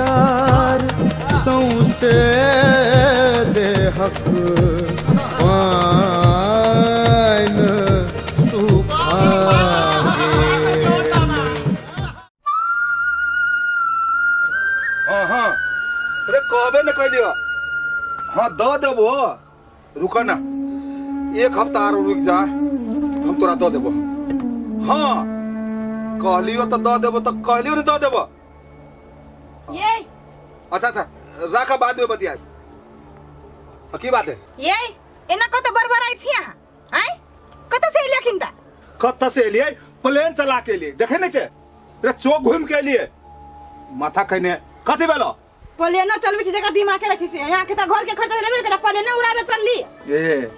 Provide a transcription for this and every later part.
हजार सौंसे देहक पानि सुखा गेल। हाँ हाँ, अरे कहबे न कैलियो। हाँ दऽ देबो, रुक ना एक हफ्ता आरो रुक जा, हम तोरा दऽ देबो। हाँ कहलियो तो दऽ देबो, तो कहलियो ने दऽ देबो। ये अच्छा अच्छा राख, बाद में बतिया। की बात है? ये एना कत बड़बड़ाइ छी अहाँ? आँय, कतऽ से एलियै अखिन? कतऽ से एलियै? प्लेन चला के एलियै, देखे नहीं छे रे, चौक घूम के एलियै, माथा खैने कथी भेलो? प्लेनो चलबै छी जकरा दिमाग रहै छै से। यहाँ के तऽ घर के खर्चा लेबे ने करा, प्लेनो उड़ाबे चलली। ए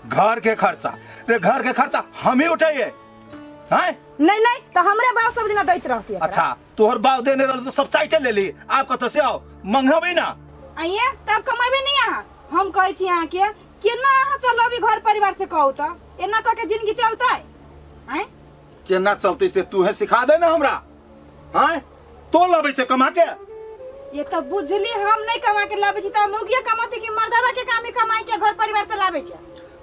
घर के खर्चा रे, घर के खर्चा हम ही उठाइए हैं? नहीं नहीं, तऽ हमरे बाप सब दिना दैत रहती। अच्छा तोहर बाप देने रहल तो सब चाइटे ले ली, आप कतऽ से आओ मंगबी ना? आइए तब कमेबे नहीं अहाँ। हम कहै छी अहाँ के केना अहाँ चलबी घर परिवार से, कहू तऽ एना कऽ के जिंदगी चलतै? आँय? केना चलतै से तू है सिखा दे ना हमरा। हैं तो लबै छै कमा के? ये तो बुझली हम नहीं कमा के लाबै छी तऽ मौगिए कमाते कि मर्दवा के काम है कमाई के घर परिवार चलावे के?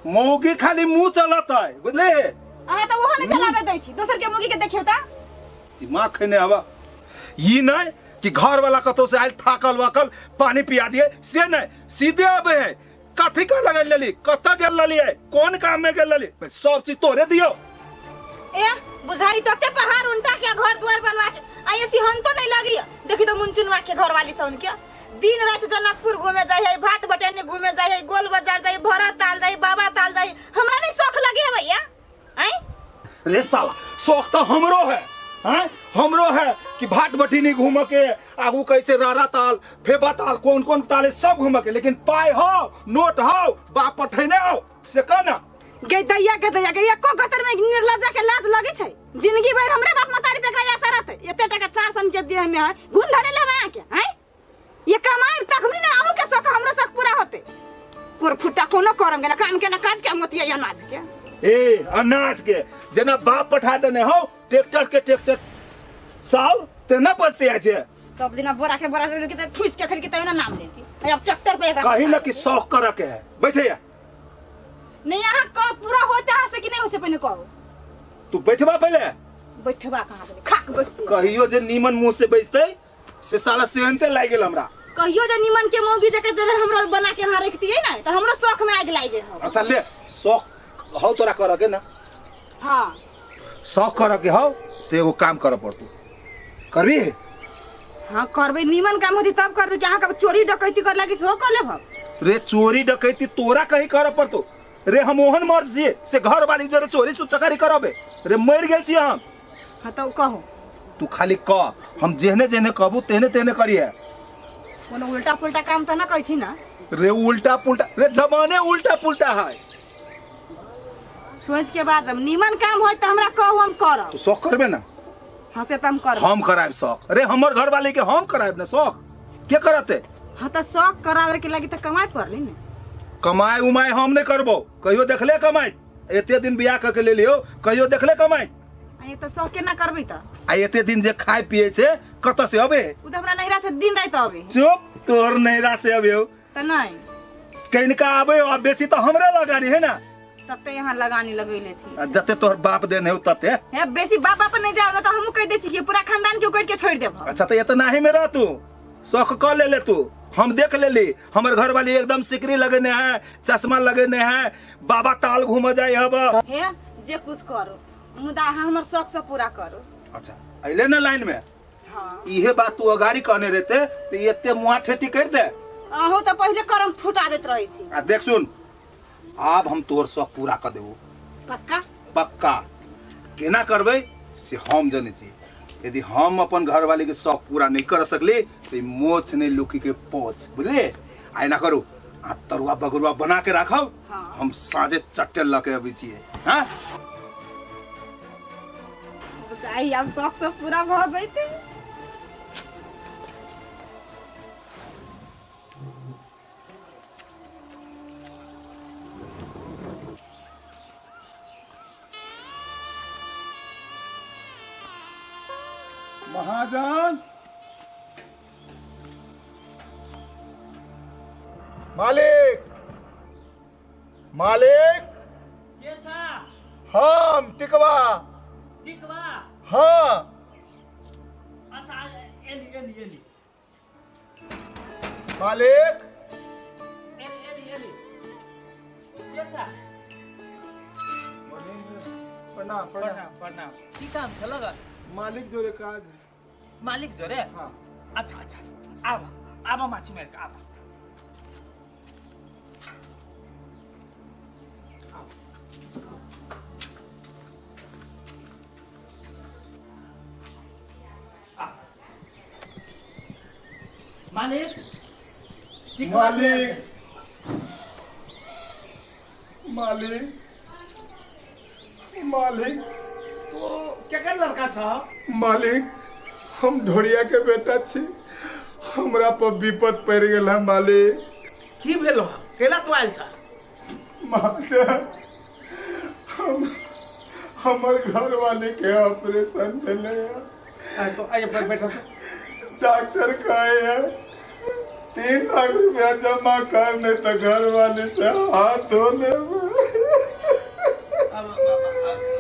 मौगी खाली मुंह चलत है, बुझले? अहाँ तऽ ओहो नहीं चलावे दै छी, दोसर के मौगी के देखियौ तऽ। दिमाग खैने हवा ई नहीं कि घर वाला कतौ से आयल थाकल वाकल पानी पिया दिए, से नहीं, सीधे आबे है कथी का लगल लेली, कतऽ गेल लेलिए, कोन काम में गेल लेली, सब चीज तोरे दियो। ए बुझाई तते पहाड़ उल्टा के घर द्वार बनवा के आ ऐसी हम तो नहीं लगी। देखी तो मुनचुनवा के घर वाली सन के दिन रात जनकपुर घूमे जाय है, भाट बटैनी घूमे जाय है, गोल बाजार जाय, भरत ताल जाय, बाबा ताल जाय, हमरा नहीं शौक लगे है भैया? आय रे साला शौक तो हमरो है, हैं हमरो है कि भाट बटिनी घूम के, आगू कहै छै रारा ताल फेबा ताल कोन कोन ताल है, सब घूम के, लेकिन पाई हो नोट हो बाप पठेने हो से कह ना। गे दैया गे दैया गे, एको गतर में निर्लज्जा के लाज लगे छै? जिंदगी भर हमरे बाप मतारी पे एकरा आशा रहते, एते टका चार सन के देह में है घुन धरे लेबै अहाँ के? हैं ये कमाई तखनी ने अहूँ के शौक हमरो शौक पूरा होते। कोर फुट्टा कोनो करम के ना काम के ना काज के, मोतिया अनाज के। ए अनाज के जेना बाप पठा देने हो ट्रैक्टर के ट्रैक्टर चाउर तेना बचते আছে। सब दिन बोरा के बोरा के त ठुस के खल के तब ना नाम लेके अब ट्रैक्टर पे एकरा कहीं ना कि शौक करे के है, बैठे या। नहीं यहाँ कब पूरा होता है से कि नहीं हो से पहले कहो। तू बैठबा पहले? बैठबा कहाँ पहले खाक बैठते। कहियो जे नीमन मुंह से बैठते से साला सेहनते लाग गेल हमरा। कहियो जे नीमन के मौगी जके जे हमरो बना के यहाँ रखतिए ना तो हमरो शौक में आग लाग गेल। अच्छा ले शौक हौ तोरा करे के ना? हाँ शौक करे के हौ तो एगो काम करे पड़तौ, करबी? हाँ करबे, नीमन काम होती तब करबे कि अहाँ कब चोरी डकैती कर लागी सो कर लेब। रे चोरी डकैती तोरा कहीं करे पड़तो रे? हम ओहन मर्द छियै से घर वाली जरे चोरी चुचकारी करबे रे? मरि गेल छियै हम। हाँ तो कहो। तू खाली कह, हम जेहने जेहने कहबू तेहने तेहने करिए। कोनो उल्टा पुल्टा काम तो ना कहै छी ना? रे उल्टा पुल्टा रे जमाने उल्टा पुल्टा है। सोच के बाद जब नीमन काम होय तो हमरा कहू, हम करब। तू शौक करबे ना? हाँ से तो हम करब। हम करायब शौक रे, हमर घर वाले के हम करायब ना शौक, के करते? हाँ तो शौक करावे के लागी तो कमाए पड़ले ने। कमाए उमाए हम नहीं करबो, कहियो देखले कमाए? एते दिन बियाह कऽ के ले लियो, कहियो देखले कमाए? आ ये तो शौक केना करबै तऽ? आ एते दिन जे खाए पिए छै कतऽ से अबे? उ तऽ हमरा नैहरा से दिन राति अबे। चुप, तोहर नैहरा से अबे हो? तऽ नहि। कनिका आबे हो, आ बेसी तऽ हमरे लगानी है ना। तते यहाँ लगानी लगैले छी। आ जते तोहर बाप देने हो तते। हे बेसी बाप बाप नहीं जाओ ना तो हमहू कह दै छी कि पूरा खानदान के उकड़ के छोड़ देब। अच्छा तो इतना ही में रह, तू शौक क ले ले तू, हम देख लेली हमर घर वाली एकदम सिकरी लगेने है, चश्मा लगेने है, बाबा ताल घूम जाए हब। हे जे कुछ करो मुदा अहाँ हमर शौक से पूरा करो। अच्छा अइले ना लाइन में? हाँ। इहे बात तू अगाड़ी कहने रहते तो एते मुआ ठेठी कर दे। अहूँ तो पहले करम फुटा देत रहे छी। आ देख सुन, आब हम तोहर शौक पूरा कर देबो। पक्का? पक्का। केना करबै से हम जनै छी। यदि हम अपन घरवाली के शौक पूरा नहीं कर सकली तो ई मोछ नहीं लुकी के पोछ, बुझलिए? आ एना करू, आ तरुआ बगरुआ बना के राखब। हाँ। हम साँझे चट्टे लऽ के अबै छियै। हाँ बुझाइ आब शौक सब पूरा भऽ जैतै। महाजन, मालिक, मालिक। के छा? हम टिकवा। टिकवा? हाँ। अच्छा, एली एली एली। मालिक। एली एली एली। के छा? प्रणाम। प्रणाम प्रणाम। की काम छल? मालिक जोरे काज है। मालिक जोरे? हाँ। अच्छा अच्छा, आब आब माछी मार के आब। मालिक। मालिक, मालिक, मालिक। तो केकर लड़का छ? मालिक, हम ढोरिया के बेटा छी, हमरा पर विपद पड़ गेल है मालिक। की भेलो? केला तू आयल छ? महाजन, हम हमर घर वाले के ऑपरेशन भेलै है। तो आइए बैठो। डॉक्टर कहे है 3 लाख रुपया जमा कर, नहीं तो घर वाले से हाथ धो ले।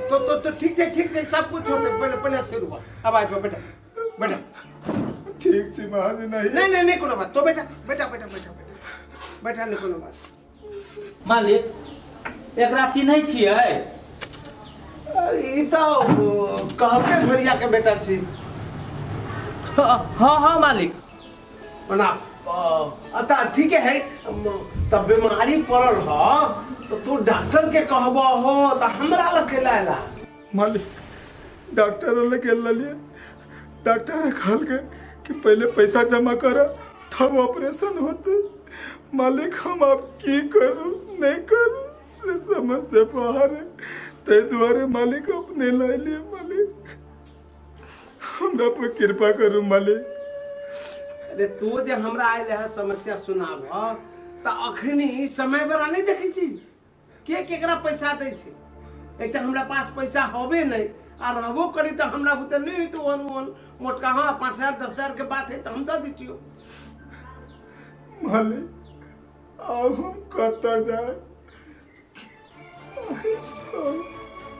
तो तो तो ठीक है, ठीक है, सब कुछ होते। पहले पहले शुरू हुआ। अब आइए, बैठा बैठा। ठीक छी महाजन। नहीं नहीं नहीं नहीं, कोनो बात। तो बैठा बैठा बैठा बैठा बैठा बैठा, नहीं कोनो बात। मालिक, एकरा चिन्है छियै? ई तो कहते भैया के बेटा छी। हाँ हाँ मालिक। ओना अतः ठीक है, तब बीमारी पड़ल ह तो तू डॉक्टर के कहब हो तो हमरा लग के लायला। मालिक, डॉक्टर लग के ललिए, डॉक्टर कहल के कि पहले पैसा जमा कर तब ऑपरेशन होते। मालिक, हम आप की करू नहीं करू से समझ से बाहर है, ते दुआरे मालिक अपने ला लिए। मालिक, हमरा पर कृपा करू मालिक। अरे तू जे हमरा आयल है समस्या सुनाब त अखनी समय बड़ा नहीं देखै छी के केकरा पैसा दै छै। एक तऽ हमरा पास पैसा होबे नहीं आ रहबो करी तऽ हमरा बुते नहीं होइत ओहन ओहन मोटका। हाँ, 5,000 10,000 के बात है तऽ हम दऽ दितियो। मालिक, अब हम कतऽ जाए?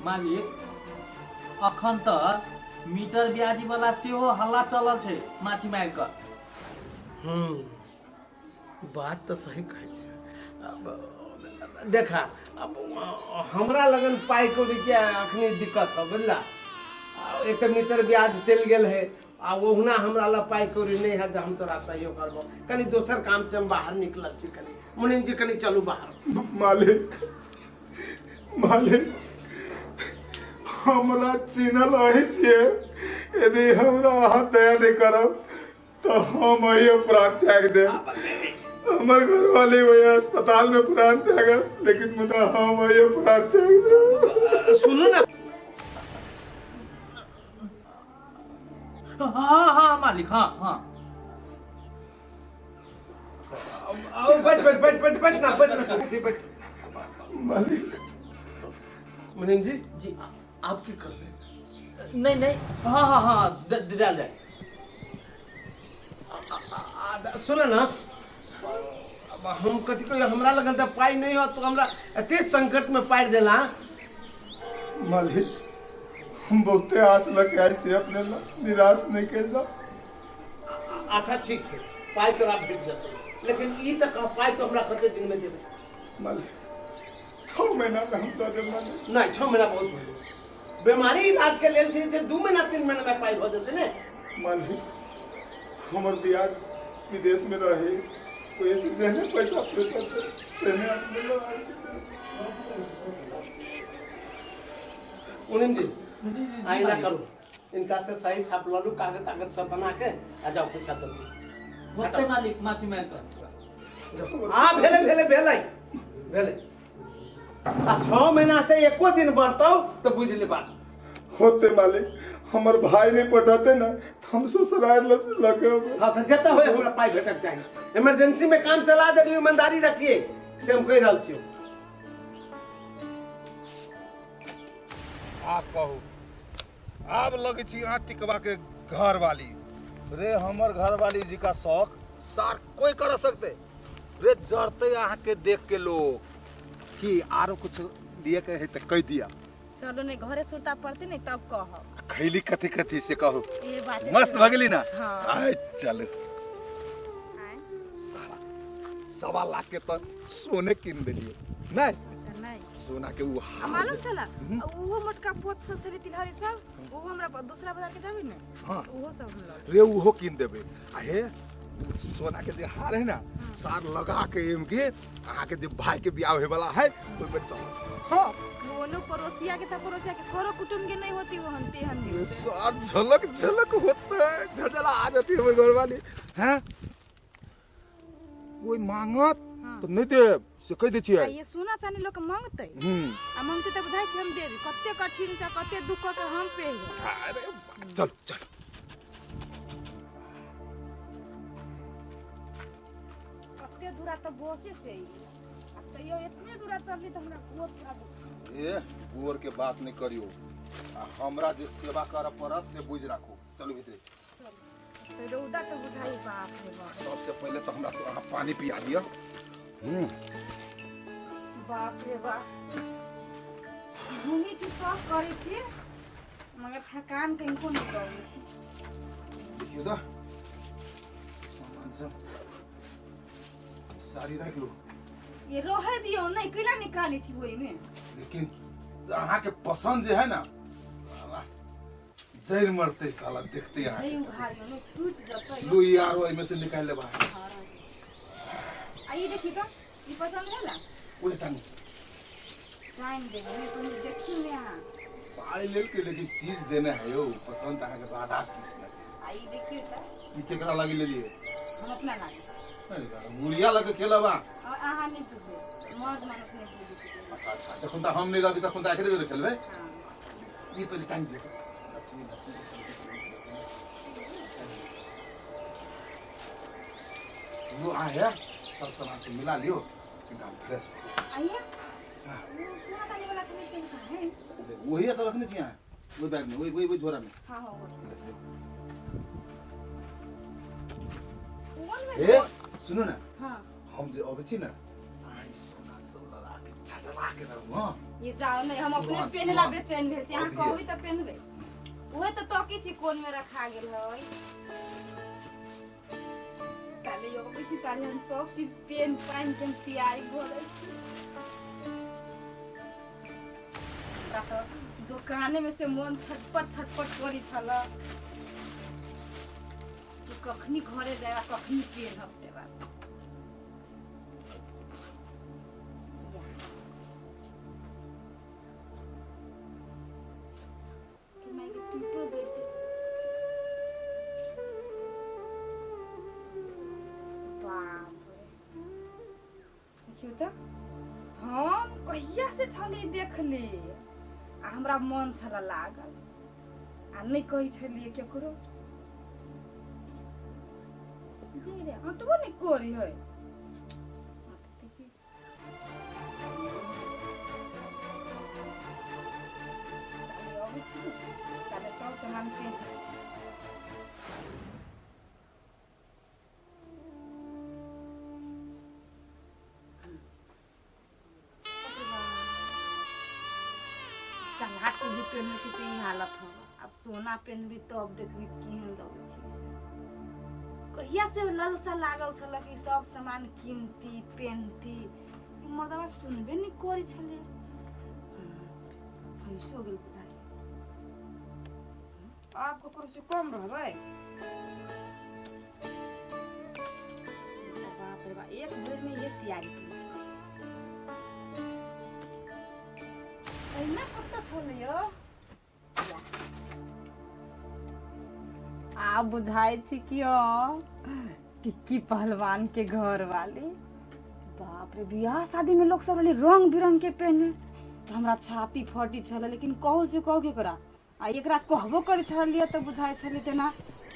मालिक, अखन तऽ मीटर ब्याजी वाला सेहो हल्ला चलल छै माछी मारि कऽ। बात तऽ सही कहै छै। अब देखा, अब हमरा लगन पाइ कौड़ी के अखनी दिक्कत है, बुझला? आ एक तऽ मीटर ब्याज चलि गेल है आ ओहुना हमरा लग पाइ कौड़ी नहीं है जे हम तोरा सहयोग करबो। कनी दोसर काम से हम बाहर निकलल छी। कनी मुनीम जी, कनी चलू बाहर। मालिक, मालिक, हमरा चिन्हल अही छियै। यदि हमरा अहाँ दया नहीं करब तो हम अहियो प्राण त्याग देब। हमर घरवाली वही अस्पताल में प्राण त्यागत, लेकिन मुदा हम अहियो प्राण त्याग देब। सुनू ना। हाँ हाँ मालिक, हाँ हाँ। आओ, बैठ बैठ बैठ बैठ बैठ ना, बैठ ना, बैठ। मालिक। मुनीम जी। जी। आप की कर रहे? नहीं नहीं, हाँ हाँ हाँ, डाल जाए। सुन ना, अब हम कथी कहियो, हमरा लगन तऽ पाइ नहीं हो तो हमरा एते संकट में पारि देला। मालिक, हम बहुते आस लग आयल छी, अपने ला निराश नहीं कर। अच्छा ठीक छै, पाइ तोरा भेट जेतौ, लेकिन ई तऽ कह, पाइ तो हमरा कते दिन में देबै? मालिक, 6 महीना में हम दऽ देब मालिक। नहीं, 6 महीना बहुत भेल। बीमारी इलाज के लेल छै जे 2 महीना 3 महीना में पाइ भऽ जेतै ने? मालिक, हमर बियाह विदेश में रहे, ओहि से जेहने पैसा भेटत तेहने अपने लग आबि जेतै। मुनीम जी, आइना करू, इनका से सही छाप लऽ लू, कागज तागज सब बना के आ जाओ, पैसा दऽ दियौ। होते मालिक, माछी मारि कऽ। हाँ, भेलै भेलै भेलै भेलै। आ 6 महीना से एको दिन बढ़तौ तऽ बुझि ले बात। होते मालिक, हमर भाई नहीं पठते ना तो हम ससुराल लग लगे। हाँ, तऽ जतऽ होय हमरा पाइ भेटक चाही। इमरजेंसी में काम चला देलियै, ईमानदारी रखिए से हम कहि रहल छियौ। आप कहू, आब लगै छी अहाँ टिकवा के घर वाली रे। हमर घर वाली जी का शौक सार कोई कर सकते? रे जरते अहाँ के देख के लोग कि आरो कुछ लिए के है त कह दिया। चलो नहीं घरे सुरता पड़ते नहीं तब कहब। खैली कथी कथी से कहू। ये बात मस्त भऽ गेली ना? हाँ। आय चलू। आय। साला 1.25 लाख के तो सोने कीन देलिए नहीं? नहीं। सोना के वो आ मालूम छला उहो मोटका पोत सब छले तिलहरी सब, उहो हमरा दूसरा बाजार के जाबी ने। हाँ। उहो सब हम लग रे उहो कीन देबे। आ हे सोना के जे हार है ना, सार लगा के एम के अहाँ के जे भाई के बियाह होए वाला है ओहि में चल। हाँ। कोनो पड़ोसिया के त पड़ोसिया के करो कुटुंब के नहीं होती वो हम तेहन ये दिन। सार झलक झलक होता है, झलझला आ जाती है हमर घर वाली हैं। कोई मांगत हाँ। तो नहीं देब से कह दै छियै। आ ये सोना चानी लोग मांगते। आ मांगते त बुझाइ छै हम देबी, कते कठिन छै कते दुख के हम पेहियो। अरे चल चल। कते दूरा त बसे से अइली। आ तैयो इतने दूरा चलली त हमरा गोर पूरा दुख। ए गोर के बात नहीं करियो, आ हमरा जे सेवा करऽ पड़त से बुझि राखू। चलू भीतरे। चल तो रौदा तो बुझाई बाप रे बाप। सबसे पहले तो हमरा तो अहाँ पानी पिया दिअ। बाप रे बाप, घूमी छी सब करै छी मगर थकान कनिको नहीं लगै छी। देखियौ तऽ सामान सब साड़ी राखि लू। ये रहे दियौ नहीं, कैला निकालै छी ओहिमे। लेकिन अहाँके पसंद जे है ना, साला जरि मरतै साला देखते अहाँ। नहीं उघारियो नहीं, टूट जतै। लू ई आरो एहिमे से निकालि लेब अहाँ। आ ई देखी तऽ ई पसंद भेला? ओहि टांगू। टाइम देबै नहीं तुम देखी नहीं अहाँ। पाइ लेलकै लेकिन चीज देने है यौ पसंद अहाँके राधा कृष्ण। आ ई देखियौ तऽ। ई केकरा लागी लेलियै? हम अपना लागी। अरे गुड़िया लगे खेलब अहाँ। और अहाँ नहीं बुझबै, मर्द मानुस नहीं बुझै छै। अच्छा अच्छा, जखन तऽ हम नहीं रहबी तखन तऽ एकरे जोरे खेलबै। हाँ। ई पहिले टांगि दियौ। लक्ष्मी लक्ष्मी लो आए सब सामान से मिला लियो, एकदम फ्रेश हो गया। आइए वो सोना चांदी वाला छलै से कहाँ है? वही तो रखने चाहिए वो बैग में, वही वही वही झोरा में। हाँ हाँ वो। कोन में? ए सुनो ना। हाँ। हम जे अबै छी ना, आई सोना सब लगा के झझला के रहू। हाँ ये जाओ नहीं, हम अपने तुरंत, पेनला तुरंत। बेचैन भेल छी। अहाँ अभिये। कहबै तऽ पेनबै। उहे तऽ तकै छी कोन में रखा गेल है। काल्हि अबै छी ताले हम सब चीज पेन पानि के हम तैयारी भऽ जाइ छी। हमरा तऽ दोकाने में से मन छटपट छटपट करै छल कि कखनी घरे जायब आ कखनी पेनब से बात। कि मायके टूटो जैते। बाप रे, देखियौ तऽ हम कहिया से छली देखले आ हमरा मन छल लागल आ नहि कहै छलियै केकरो। जे रे अटबो नहि करी है। अटतै की? ताले अबै छी ने, ताले सब सामान पेन लै छी। चढ़ा के भी पेनहै छै से ई हालत हो। आब सोना पेनहबी तब देखबी केहन लगै छै से। कहिया से ललसा लागल छल कि सब सामान कीनती पेनती, ई मर्दवा सुनबे नहि करै छलै। फैसो गेल बुझाइ। आब ककरो से कम रहबै? बाप रे बाप, एक भरि में ये तैयारी केलकै। अहिना कतऽ छलै यौ? आब बुझाइ छी कि हँ टिक्की पहलवान के घर वाली। बाप रे, बियाह शादी में लोग सब रहलै रंग बिरंग के पहने, तऽ हमरा छाती फटी छलै। लेकिन कहू से कहू केकरा? आ एकरा कहबो करै छलियै तऽ बुझाइ छलै तेना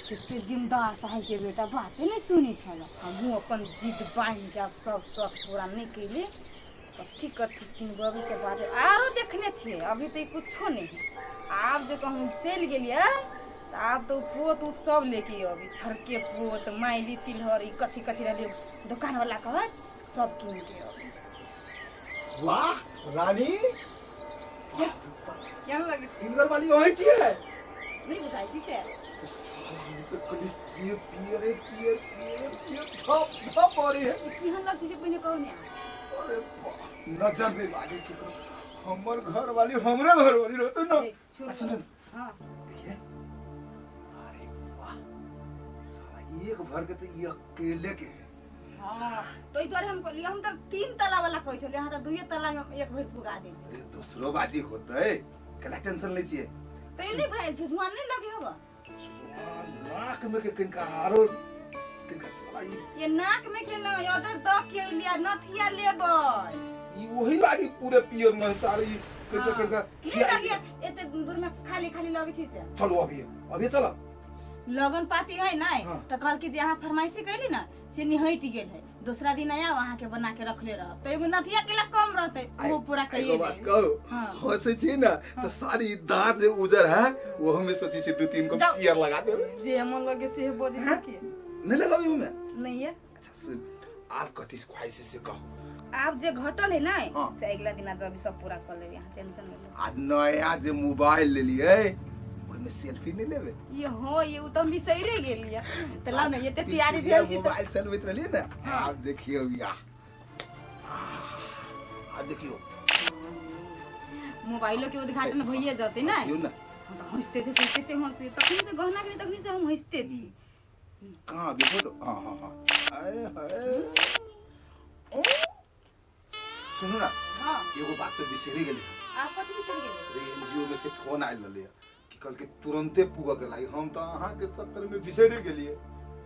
कते जिम्मेदार साहब के बेटा बाते नहि सुनै छल। हमहूँ अपन जिद बान्हि के आब सब शौक पूरा नहि केली। कथी कथी किनबै अभी से बात आरो देखने छियै, अभी तऽ ई कुछो नहि है। आब जे कहूँ चलि गेलियै तऽ आब तऽ ओ पोत उत सब लेके अभी छड़के पोत माइली तिलहर ई कथी कथी रहलै। दोकानवला कहत सब कीन के अबै। वाह रानी केहन लगै छै सिंगर वाली वही छियै नहि बुझाइ छी से साला हम तऽ कहली के पियरे पियर पियर पियर धप धप पड़े है ई केहन लगै छै पहिने कहू ने अरे वाह नजर नहीं लागे केकरो हमर घर वाली हमरे घर वाली रहते ना ए, छोड़। आ, सुन सुन हाँ देखिए अरे वाह साला एक भर के तो ये अकेले के है हाँ तो ई दुआरे हम कहलियै हम तऽ तीन तला वाला कहै छलियै अहाँ तऽ दुइये तला मे एक भरि पुगा देलियै अरे दूसरो बाजी होते कला टेंशन ले छियै तऽ ई नहि भाई झुझुआन नहि लगे हब नाक में के किनका आरो किनका साला ई ये नाक में के न ऑर्डर दऽ के अइलियै नथिया लेबै ई वही लागी पूरे पियर में सारी किनका हाँ। किनका नहि लगे एते दूर में खाली खाली लगे छै से चलो अभी अभी चलो लगन पाती है नहीं हाँ। तो कहल कि जे अहाँ फरमाइशी कैली ना से निहट गेल है दूसरा दिन आया अहाँ के बना के रखले रहब तो एगो नथिया के ला कम रहते वो पूरा एगो कहिए बात कहू हाँ। हंसै छी ना तो सारी दांत जे उजर है वो हमें सोची छी दू तीन को जाओ। पियर लगा देबै जे मन लगे से बजे हैं? के नहीं लगाबी हमें नहीं है अच्छा सुन आप कथी ख्वाहिश से कहो आप जे घटल है ना हाँ। से अगला दिन जब सब पूरा कर लेब यहाँ टेंशन नहीं लेब आ नया जे मोबाइल लेलियै ओहिमे सेल्फी नहीं लेबै ये हो ये उ तो हम बिसैरे गेलियै तो लाओ ना ये ते तैयारी भेल छी मोबाइल चलबैत रहलियै ना आब देखियौ बियाह आ देखियौ मोबाइलो के उद्घाटन भइए जतै ना हँसियौ ना हम तऽ हँसते छी कते हँसी तखनी से गहना के तखनी से हम हँसते छी कहाँ अभी फोटो हाँ हाँ हाँ आए हाय ओ सुनू ना हाँ एगो बात तो बिसरी गेली आप कथी बिसरि गेलियै रे एनजीओ में से फोन आयल रहलै कि कल के तुरंते पुगा के लाई हम तो अहाँ के चक्कर में बिसरी गेलिए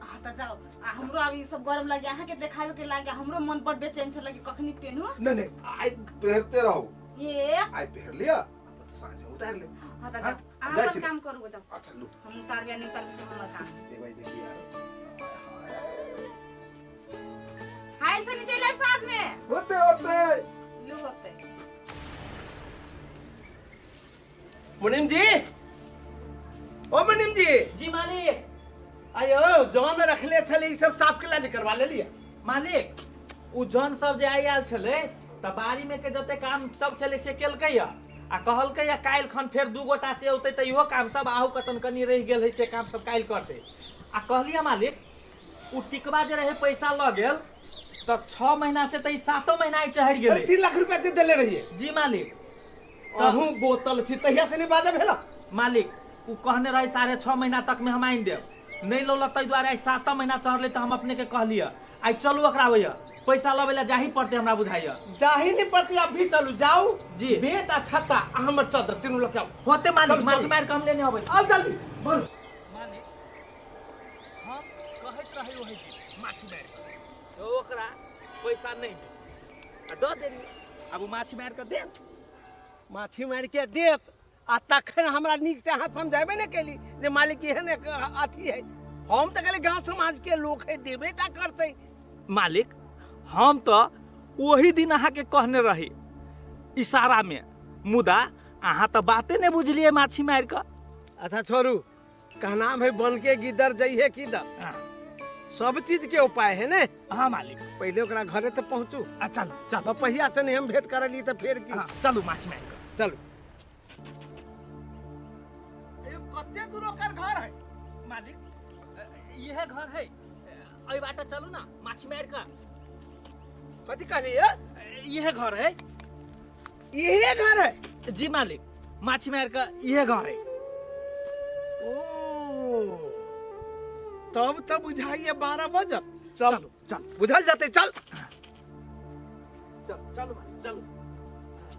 अहाँ तऽ जाओ आ हमरो आब ई सब गरम लागे अहाँ के देखावे के लागे हमरो मन बड़ बेचैन छल कि कखनी पेनू नहीं नहीं आई पहिरते रहो ये आई पहिर लिया साँझ में उतार ले हाँ तऽ हाँ, जाओ अहाँ जाइ अपन छी। काम करू जाओ अच्छा लू हम उतारबे आ नहि उतारबे से हमर काम एक बार देखिए यार हाय से नीचे लाइव साँझ में होते होते लू होते मुनीम जी ओ मुनीम जी जी मालिक आयो जौन रखले छले ई सब साफ के लाली करवा लेलिए मालिक उ जन सब जे आइ आयल छलै तऽ बाड़ी में के जते काम सब छलै से केलकै या आ कहलकै या काल्हि खन फेर दू गोटा से औतै तऽ इहो काम सब आहू कतन कनी रहि गेल है से काम सब काल्हि करतै आ कहलियै मालिक उ टिकवा जे रहे पैसा लऽ गेल तऽ 6 महीना से तऽ ई सातो महीना आइ चढ़ि गेलै 3 लाख रुपया दे देले रहिए जी मालिक अहूँ बोतल छी तहिया से नहीं बाजा भेला मालिक उ कहने रहे 6.5 महीना तक में हम आनि देब नहीं लौलक ताहि दुआरे आइ सातम महीना चढ़लै तऽ हम अपने के कहलियै आइ चलू ओकरा होइए पैसा लबै लए जाही पड़तै हमरा बुझाइए जाही नहीं पड़ती अब भी चलू जाऊ जी। बेत आ छत्ता आ हमर चादर तीनू लऽ के आउ होते मालिक चलू, माछी चलू। मारि के हम लेने अबै छी। आउ जल्दी बोल मालिक हम कहैत रही ओहि दिन माछी मारि कऽ तऽ ओकरा पैसा नहि दे आ दऽ देलियै आब ओ माछी मारि कऽ देत माछी मारि के देत आ तखन हमरा नीक से अहाँ समझेबे ने केली जे मालिक एहन एक अथी है हम तऽ कहली गाँव समाज के लोक है देबे टा करतै मालिक हम तऽ ओही दिन अहाँके कहने रही इशारामे मुदा अहाँ तऽ बाते नहि बुझलियै माछी मारि कऽ अच्छा छोड़ू कहना है बन के गिदर जइहे किदर हाँ सब चीज के उपाय है ने हाँ मालिक पहले ओकरा घरे तऽ पहुँचू आ चलू चलू पहिया से नहीं हम भेंट करलियै तऽ फेर की हाँ, चलू माछी मारि कऽ चलू कते दूर ओकर घर है मालिक इहे घर है एहि बाटे चलू ना माछी मारि कऽ कथी कहलियै इहे घर है इहे घर है जी मालिक माछी मारि कऽ इहे घर है ओ तब तऽ बुझाइए 12 बजत चल चलू चल बुझल जेतै चल चल चलू मालिक चलू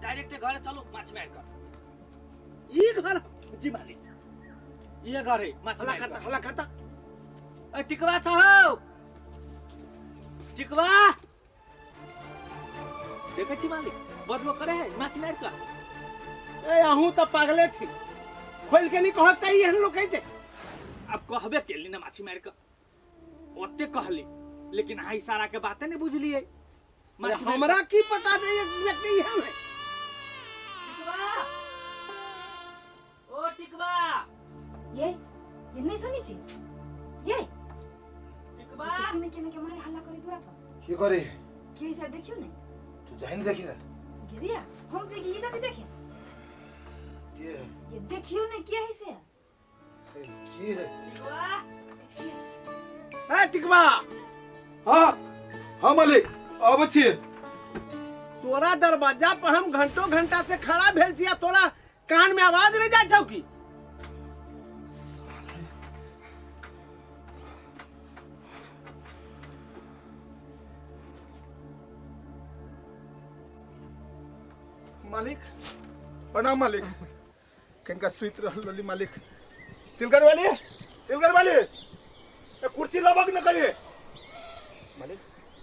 डायरेक्ट घरे चलू माछी मारि कऽ ई घर जी मालिक इहे घर है माछी हल्ला मारि करता कऽ हल्ला करता ए टिकवा छ हौ टिकवा देखै छी मालिक बजबो करे है माछी मारि कऽ ए अहूँ तऽ पागले छी खोल के नहीं कहक चाही एहन लोग छै अब कहबे केली ना माछी मारि कऽ ओते कहली लेकिन अहाँ इशारा के बाते नहीं बुझलियै माछी मारि हमरा की पता जे एक व्यक्ति एहन है टिकवा ओ टिकवा ये ये नहीं सुनी छी ये टिकवा केने केने के मारे हल्ला करे दूरा पर के करे की सर देखियो ने। तू जाहि ने देखी ना। गिरिया हम जे की जाके देखे। ये ये देखियो ने की है से। की है? वाह देखिए। ए टिकवा। हाँ हाँ मालिक अबै छी। तोरा दरवाजा पर हम घंटों घंटा से खड़ा भेल छी आ तोरा कान में आवाज नहीं जाय छौ की? मालिक प्रणाम मालिक। कनिका सुति रहल रहली मालिक। तिलकर वाली, तिलकर वाली, ए कुर्सी लबक न करी मालिक।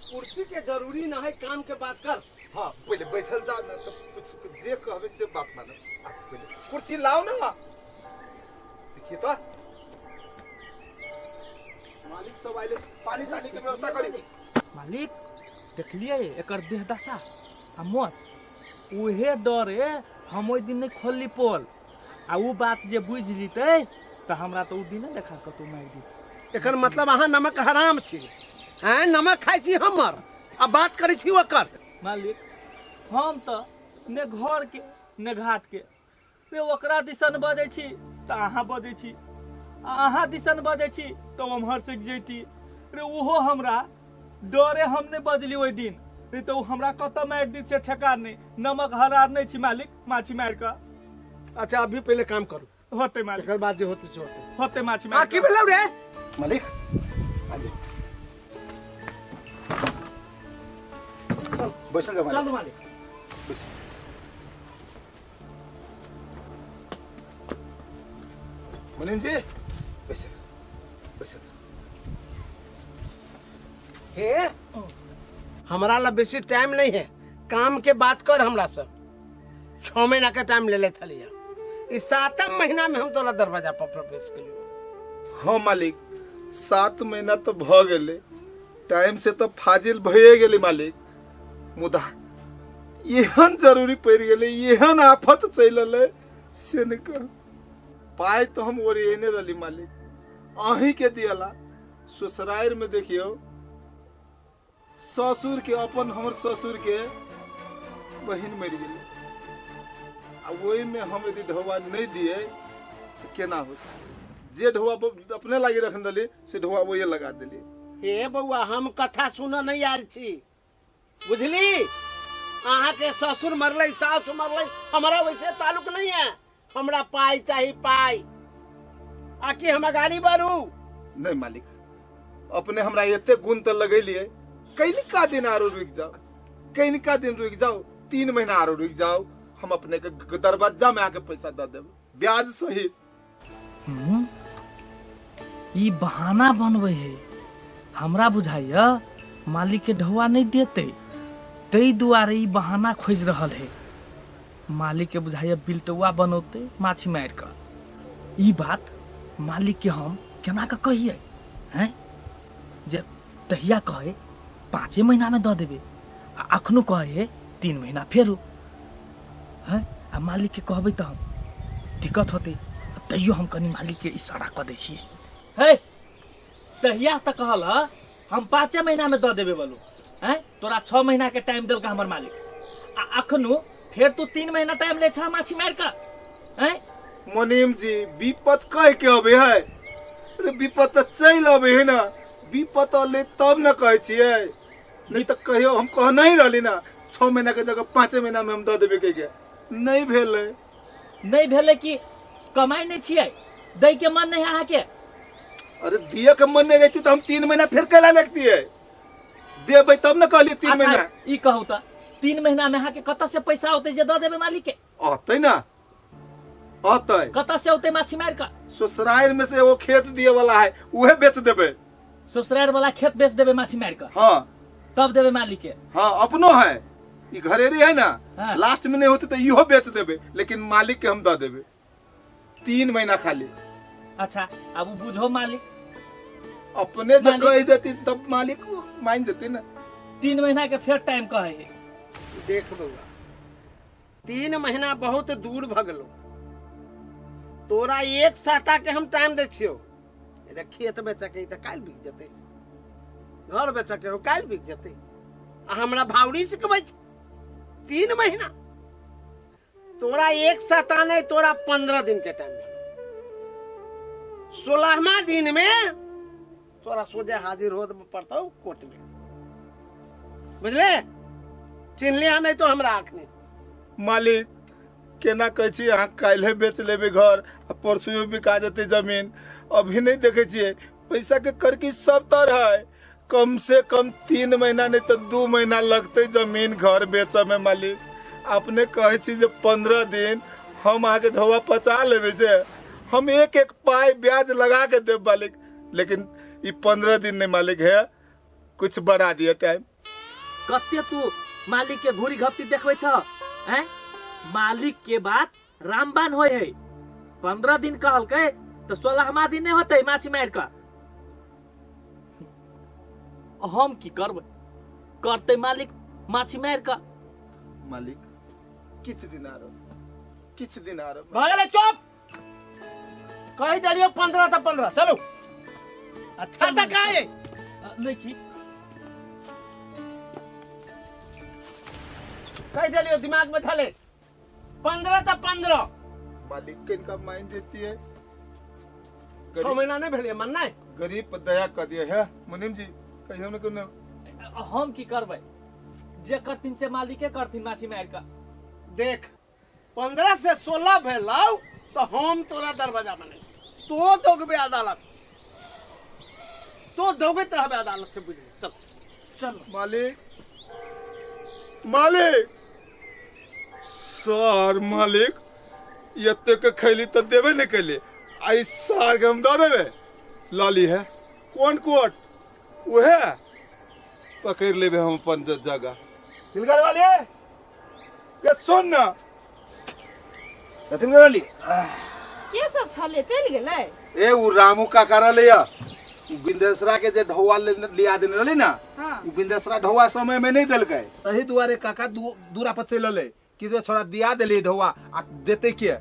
कुर्सी के जरूरी न है, काम के बात कर। हाँ पहले बैठल जा न तो कुछ जे कहबे से बात मानो। आ, पहले कुर्सी लाओ ना। देखिए तो मालिक सब आइले, पानी तानी के व्यवस्था करी। मालिक देखलिए एकर देह दशा आ मौत, उहे डरे हम ओहि दिन नहीं खोलली पोल। आ उ बात जे बुझि जीते तो हमरा तो उ दिन देखा कतौ मारि दी। एकर मतलब अहाँ नमक हराम छी, हैं? नमक खाइ छी हमर आ बात करै छी ओकर। मालिक हम तो ने घर के ने घाट के, रे ओकरा दिसन बजै छी तऽ अहाँ बजै छी, आ अहाँ दिसन बजै छी तऽ ओम्हर से जैती। रे ओहो हमरा डरे हम नहीं बजली ओहि दिन, नहीं तो हमरा कतऽ मारि दी से ठेकान नहीं। नमक हरार नहीं छी मालिक, माछी मारि कऽ। अच्छा अभी पहले काम करू। होते मालिक। तकर बाद जे होते से होते। होते माछी आ मारि की कऽ। भेलौ रे? मालिक आ जाओ। बैसल जाओ मालिक। चलू मालिक। बैस। मुनीम जी बैस बैस। हे हमरा ला बेसी टाइम नहीं है, काम के बात कर। हमरा से 6 महीना के टाइम ले ले छलिए, इस 7 महीना में हम तोरा दरवाजा पर प्रवेश केलियो। हाँ मालिक 7 महीना तो भ गेले, टाइम से तो फाजिल भइए गेले मालिक। मुदा एहन जरूरी पड़ि गेलै, एहन आफत चलि एलै से नहि कह। पाइ तो हम ओरिएने रहली मालिक, अहीं के दियला। ससुरारि में देखियो ससुर के, अपन हमर ससुर के बहिन मरि गेलै, आ ओहिमे हम यदि ढौआ नहीं दिए तो केना होत? जे ढौआ अपने लागी रखने रहली से ढौआ वही लगा दिली। हे बौआ हम कथा सुनऽ नहीं आयल छी, बुझली? अहाँ के ससुर मरलै सास मरलै हमरा वैसे ताल्लुक नहीं है, हमरा पाई चाही पाई। आकि हम अगाड़ी बढ़ू? नहीं मालिक अपने हमरा एते गुण तो लगेलिए, कनिका दिन आरो रुक जाओ, कनिका दिन रुक जाओ, 3 महीना आरो रुक जाओ, हम अपने के दरवाजा में आके पैसा दे देब ब्याज सहित। ई बहाना बनबै है, हमरा बुझाइया मालिक के ढौआ नहीं देते, तै दुआरे ई बहाना खोजि रहल है। मालिक के बुझाइया बिलटौआ बनौते माछी मारि कऽ। ई बात मालिक के हम केना कऽ कहियै हैं? जे तहिया कहे 5 महीना में दऽ देबै, आ अखनो कहे है 3 महीना फेरो हैं? आ मालिक के कहबै तऽ हम दिक्कत होतै, तैयो हम कनि मालिक के इशारा कऽ दै छियै। हे तहिया तऽ कहल ह हम 5 महीना में दऽ देबै बोलू हैं? तोरा 6 महीना के टाइम देलका हमर मालिक, आ अखनो फेर तू 3 महीना टाइम ले छह माछी मारि कऽ हैं? मुनीम जी विपत कह के अबे है, अरे विपत तऽ चलि अबे है ना, विपत अले तब न कहै छियै, नहीं तऽ कहियो हम कह नहीं रहली ना 6 महीना के जगह 5 महीना में हम दऽ देबै कह के, नहीं भेलै। नहीं भेलै कि कमाई नहीं छियै, दै के मन नहीं अहाँ के? अरे दिए के मन नहीं रहती तो हम 3 महीना फिर कैला लगती है, देबै तब न कहली 3 अच्छा, महीना। ई कहू तऽ 3 महीना में अहाँ के कतऽ से पैसा औतै जे दऽ देबै मालिक के? औतै ना, औतै। कतऽ से औतै माछी मारि कऽ? ससुरारि में से एगो खेत दिए वाला है, उहे बेच देबै। ससुरारि वाला खेत बेच देबै माछी मारि कऽ? हाँ। तब देबै मालिक के? हाँ अपनो है, ई घरेरी है ना, हाँ। लास्ट में नहीं होते तो इहो बेच देबै, लेकिन मालिक के हम दऽ देबै 3 महीना खाली। अच्छा अब उ बुझो मालिक अपने जब मालिक- कह देती तब मालिक मान जेती ना। 3 महीना के फिर टाइम कहे है। देख बउआ 3 महीना बहुत दूर भगलो, तोरा 1 सप्ताह के हम टाइम दै छियौ। अरे खेत बेचके तऽ काल्हि बिक जेतै, घर बेचके हो काल्हि बिक जेतै, आ हमरा भाउरी सिखबै छै 3 महीना। तोरा एक सप्ताह नहीं, तोरा 15 दिन के टाइम भेलो। 16वा दिन में तोरा सोझे हाजिर हो पड़तौ कोर्ट में, बुझले? चिन्ह लिया नहीं तो हमरा अखनी। मालिक, केना कहै छी अहाँ? काल्हि बेच लेबै घर आ परसुओ बिका जेतै जमीन। अभी नहीं देखै छियै, पैसा के करकी सब तर है। कम से कम 3 महीना नहीं तो 2 महीना लगतै जमीन घर बेचऽ में। मालिक, अपने कहै छी जे 15 दिन, हम अहाँके ढौआ पचा लेबै से हम एक एक पाइ ब्याज लगा के देब मालिक, लेकिन ई 15 दिन नहीं मालिक, है कुछ बढ़ा दिए टाइम। कते तू मालिक के घूरी घपटी देखबै छ, हैं? मालिक के बात रामबान होय है। 15 दिन कहलकै तऽ 16वा दिन नहि होतै माछी मारि कऽ। हम की करबै? करतै मालिक माछी मारि कऽ। मालिक, किछु दिन आरो, किछु दिन आरो। भऽ गेलै, चुप। कहि देलियौ 15 तऽ 15। चलू, अच्छा तऽ काहे? लै छी। कहि देलियौ, दिमाग में धले, 15 तऽ 15। मालिक, किनका मान देती है? 6 महीना नहीं भेलियै मन नहीं। गरीब पर दया कर दिए है मुनीम जी, कहियो न कोनो। हम की करबै? जे करथिन से मालिके करथिन माछी मारि कऽ। देख, 15 से 16 भेलौ तो हम तोरा दरवाजा बने तो दौगबे अदालत, तो दौगैत रहबे अदालत से, बुझली? चल। चल। मालिक, मालिक सर, मालिक, एते के खैली तऽ देबे नहीं कैली, आई सार के हम दऽ देबै। लाली है कोन कोट, उहे पकड़ लेबै हम अपन जगह। तिलगर वाली, ये सुन ना, तिलगर वाली। के सब छले? चलि गेलै? ए, उ रामू काका रहले या, उ बिंदेसरा के जे ढौआ लिया देने रहले ना। उ बिंदेसरा ढौआ समय में नहीं देलकै, तही दुआरे काका दूरा पर चलि अलै कि जे छोड़ा दिया देली ढौआ आ देते के?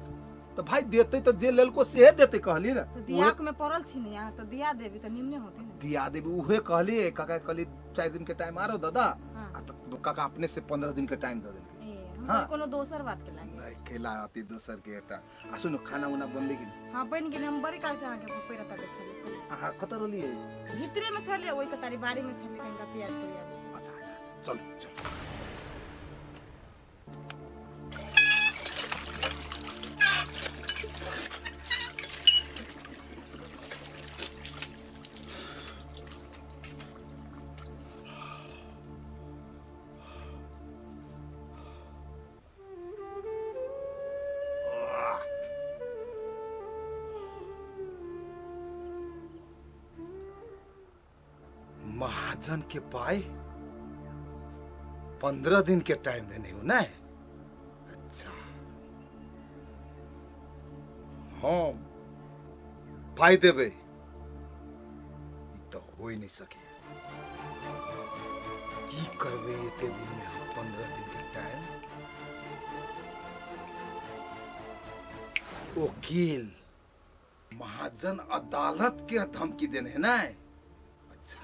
तो भाई देते तो जे लेलको सेहे देते, कहली ना। तऽ दियाक में पड़ल छी ने यहाँ, तऽ दिया देबी तऽ निमने होते ने। दिया देबी, उहे कहली। काका के कहली 4 दिन के टाइम आरो दादा। आ तो काका अपने से 15 दिन के टाइम दे देलकै। ए, हम हाँ। कोनो दोसर बात के लागे। नहीं, केला आती दोसर के एकटा। आ सुनो, खाना उना बनले कि नहीं? हाँ, बनि गेलै। हम बड़ी काल से अहाँके पैर तक छलै छलै। अहाँ कतऽ रहलियै? भीतरे में छलै, ओहि कतारी बाड़ी में छलै, कनिका प्याज कोरिया। अच्छा, चलू चलू। महाजन के पाई 15 दिन के टाइम देने हो ना? अच्छा, हम पाई देबै, ई तो हो ही नहीं सके। की करबै एते दिन में हम 15 दिन के टाइम? वकील महाजन अदालत के धमकी देने है ना? अच्छा,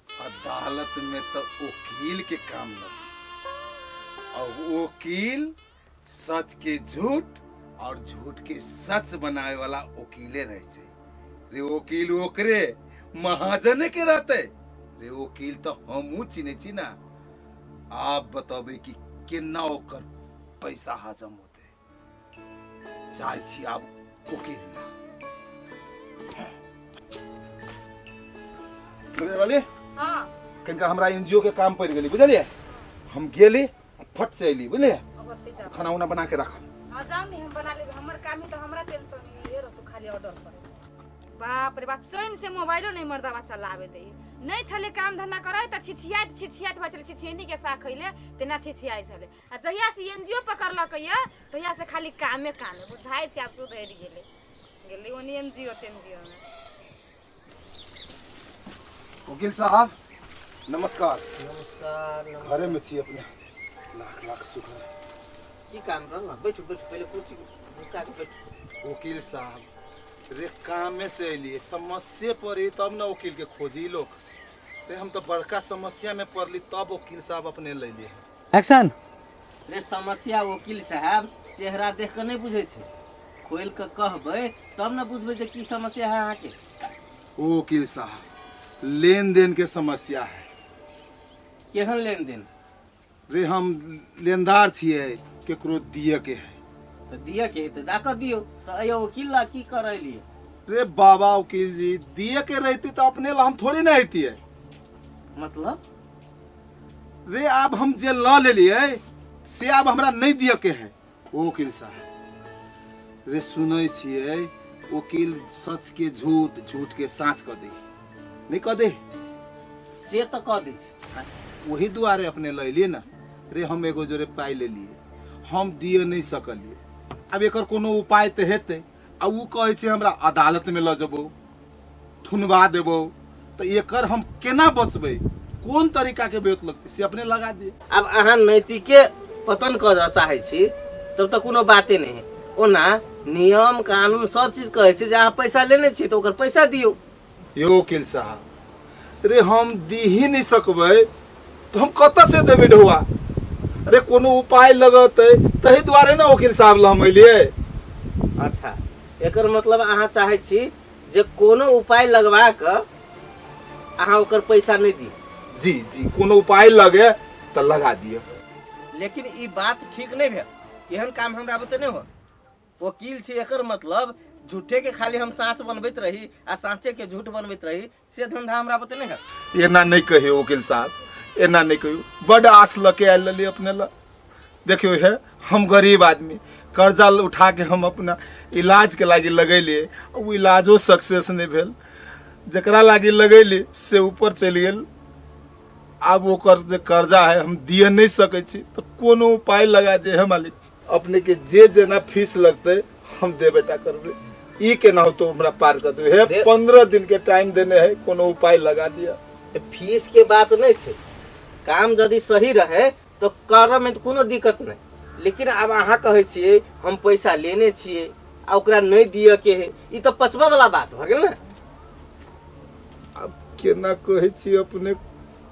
अदालत में तो वकील के काम लगे और वकील सच के झूठ और झूठ के सच बनावे वाला वकीले रहे छै रे। वकील ओकरे महाजने के रहते रे। वकील तो हमहू चिन्है छी ना। आप बतबे कि केना ओकर पैसा हजम होते। जाइ छी आब वकील ना वाले। कनिका हमरा एनजीओ के काम पड़ि गेलै, बुझलियै? हम गेली आ फट से अयली, बुझलियै? खाना उना बना के राखब। हाँ, जाओ नी, हम बना लेब। हमर काम ही तो हमरा टेंशन नहीं है रहतो खाली ऑर्डर पर। बाप रे बाप, चैन से मोबाइलो नहीं मर्दावा चलावे दे। नहीं छले काम धंधा करे त छिछियाइत छिछियाइत भऽ छले, छिछियनी के साख खैले तेना छिछियाइ छले। आ जहिया से एनजीओ पकड़लक ये तहिया से खाली कामे कामे बुझाइ छै। आब सुधरि गेलै, गेलै ओनी एनजीओ तेनजीओ में। वकील साहब, नमस्कार। नमस्कार। घरे में छी अपने? लाख लाख शुक्र है। की काम रहल? बैठू बैठू, पहिले कुर्सी घुसका के बैठू। वकील साहब रे, कामे से अलिए, समस्या पर ही तब ना वकील के खोजी लोग। रे हम तो बड़का समस्या में पड़ली तब वकील साहब अपने लैली। एक्शन। रे समस्या वकील साहब चेहरा देख के नहीं बुझै छै, खोलि के कहबै तब ने बुझबै जे की समस्या है अहाँके। ओ वकील साहब लेन देन के समस्या है। केहन लेन देन? रे हम लेनदार छियै, केकरो दिए के है। तऽ दिअ के है तऽ जाकऽ दियौ। तऽ अयो वकील ला की करै लिए? रे बाबा वकील जी दिए के रहती तो अपने ला हम थोड़ी ना अतियै। मतलब? रे आब हम जे ल लेलियै से आब हमरा नहीं दिए के है। ओ वकील साहब रे सुनै छियै वकील सच के झूठ, झूठ के साँच कऽ दे, नहीं कऽ दे? से तऽ कऽ दै छै। वही दुआरे अपने लैलियै ने। रे हम एगो जोरे पाइ लेलियै, हम दिए नहीं सकलियै, आब एकर कोनो उपाय तऽ हेतै। आ उ कहै छै हमरा अदालत में लऽ जेबौ, थुनबा देबौ, तऽ एकर हम केना बचबै, कोन तरीका के बेत लगतै से अपने लगा दिए। आब अहाँ नैतिके पतन करऽ चाहै छी तब तऽ कोनो बाते नहि है। ओना नियम कानून सब चीज कहै छै जे अहाँ पैसा लेने छी तऽ ओकर पैसा दियौ। यो वकील साहब रे हम दी ही नहीं सकबै तऽ हम कतऽ से देबै ढौआ? अरे कोनो उपाय लगतै तही दुआरे ने वकील साहब लग हम एलियै। अच्छा एकर मतलब अहाँ चाहै छी जे कोनो उपाय लगवा कऽ अहाँ ओकर पैसा नहि दी? जी जी कोनो उपाय लगे तऽ लगा दिअ। लेकिन ई बात ठीक नहि भेल, एहन काम हमरा बुते नहि होत। वकील छी एकर मतलब झूठे के खाली हम साँच बनबैत रही आ साँचे के झूठ बनबैत रही, से धंधा हमरा बुते नहि होत। एना नहीं कहियो वकील साहब, एना नहीं कहियो, बड आस लके आयल रहली अपने ला। देखियो हे हम गरीब आदमी, कर्जा उठा के हम अपना इलाज के लागी लगेलिए, उ इलाजो सक्सेस नहीं भेल, जकरा लागी लगेली से ऊपर चलि गेल। आब ओकर जे कर्जा है हम दिए नहीं सकै छी, तो कोनो उपाय लगा दे हे मालिक। अपने के जे जेना फीस लगते हम देबे टा करबे, ई केना होतो हमरा पार कर दे हे। 15 दिन के टाइम देने है, कोनो उपाय लगा दिया। फीस के बात नहीं छै, काम यदि सही रहे तो करऽ में कोनो दिक्कत नहीं, लेकिन आब अहाँ कहै छियै हम पैसा लेने छियै आ ओकरा नहीं दिअ के है, ई तऽ पचबऽ वाला बात भऽ गेल ने। आब केना कहै छी अपने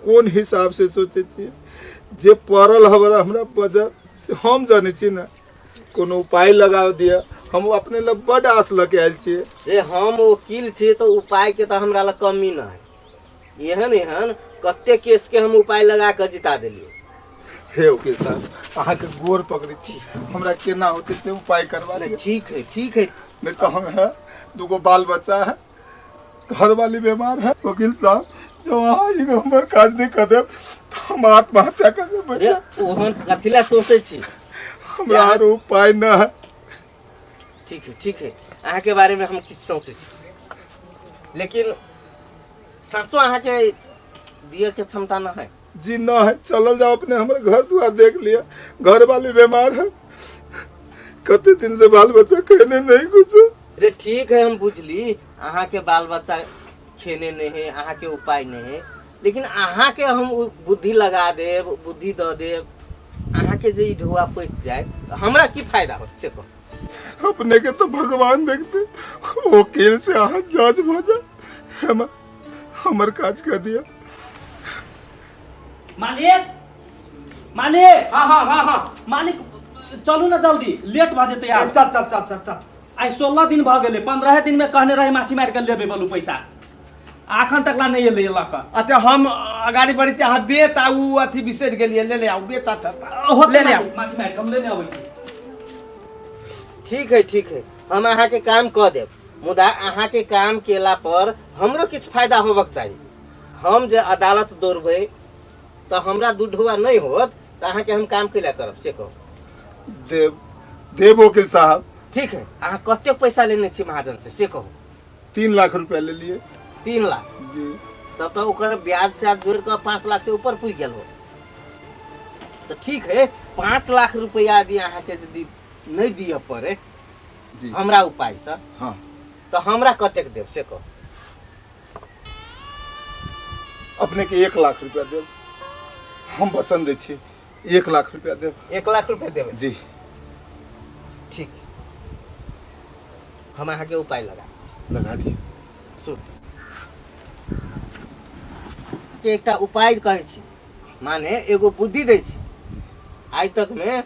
कोन हिसाब से सोचै छियै, जे पड़ल हमरा हमरा बजर से हम जानै छी ने, कोनो उपाय लगा दिअ। हम अपने लग बड आस लऽ के आयल छियै। रे हम वकील छियै तऽ उपाय के तऽ हमरा लग कमी न है, एहन एहन कते केस के हम उपाय लगा कऽ जिता देलियै। हे वकील साहब अहाँके गोर पकड़ै छी, हमरा केना होतै से उपाय करवा दिअ। ठीक है ठीक है। नहीं तो हम है दूगो बाल बच्चा है, घर वाली बीमार है। वकील साहब जो अहाँ ई हमर काज नहीं कर देब तो हम आत्महत्या कर लेब। अरे ओहन कथी ला सोचै छी, हमरा आर उपाय न है। ठीक है ठीक है, अहाँ के बारे में हम किछु सोचै छी, लेकिन सचो अहाँ के दिए के क्षमता न है। जी न है, चलल जाओ अपने हमर घर दुआर देख लिया, घर वाली बीमार है, कते दिन से बाल बच्चा कहने नहीं कुछ। रे ठीक है हम बुझली अहाँ के बाल बच्चा खेने नहीं है, अहाँ के उपाय नहीं है, लेकिन अहाँ के हम बुद्धि लगा देब, बुद्धि दऽ देब, अहाँ के जे ई ढुआ पचि जाए तऽ हमरा की फायदा होत से कहू। अपने के तो भगवान देखते वकील से अहाँ जज भऽ जा, हमर काज कर दिया। मालिक मालिक। हाँ हाँ हाँ हाँ मालिक चलू ना जल्दी, लेट भऽ जेतै आब। चल चल चल चल चल। आइ 16 दिन भऽ गेलै, 15 दिन में कहने रहे माछी मारि कऽ लेबै बोलू पैसा, अखन तक ला नहीं एलै लऽ कऽ। अच्छा हम अगाड़ी बढ़ै छी, अहाँ बेत आ उ अथी बिसरि गेलियै, ले ले आउ बेत। अच्छा होतै ले ले आउ। माछी मारि कऽ हम लेने अबै छी। ठीक है ठीक है, हम अहाँ के काम कऽ देब, मुदा अहाँ के काम केला पर हमरो किछु फायदा होबक चाही। हम जे अदालत दौड़बै तऽ हमरा दू ढुआ नहीं होत तऽ अहाँ के हम काम कैला करब से कहू। देव देव वकील साहब। ठीक है, अहाँ कतेक पैसा लेने छी महाजन से से कहू। 3 लाख रुपया ले लिए। 3 लाख? जी। तब तो ओकर ब्याज से जोड़ कऽ 5 लाख से ऊपर पुगि गेल हो। तऽ ठीक है, 5 लाख रुपया यदि अहाँ के यदि नहीं दिअ पड़े जी हमरा उपाय से, हाँ, तऽ हमरा कतेक देब से कहू। अपने के 1 लाख रुपया देब, हम वचन दै छी 1 लाख रुपया देब। 1 लाख रुपया देबै? जी। ठीक, हम अहाँ के उपाय लगा लगा दिए। सुन अहाँके एकटा उपाय कहै छी, माने एगो बुद्धि दै छी। आइ तक में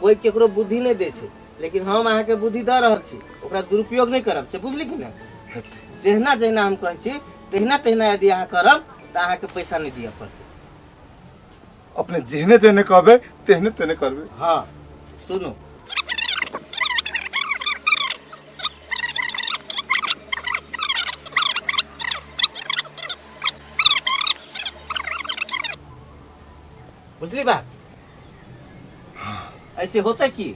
कोई केकरो बुद्धि नहि दै छै, लेकिन हम अहाँके बुद्धि दऽ रहल छी, ओकरा दुरुपयोग नहि करब, से बुझली कि नहि? जहिना जहिना हम कहै छी तहिना तहिना यदि अहाँ करब तऽ अहाँके पैसा नहि दिअ पड़तै। अपने जेहने जेहने कहबै तेहने तेहने करबै। हाँ सुनू, बुझली बात? ऐसे होते की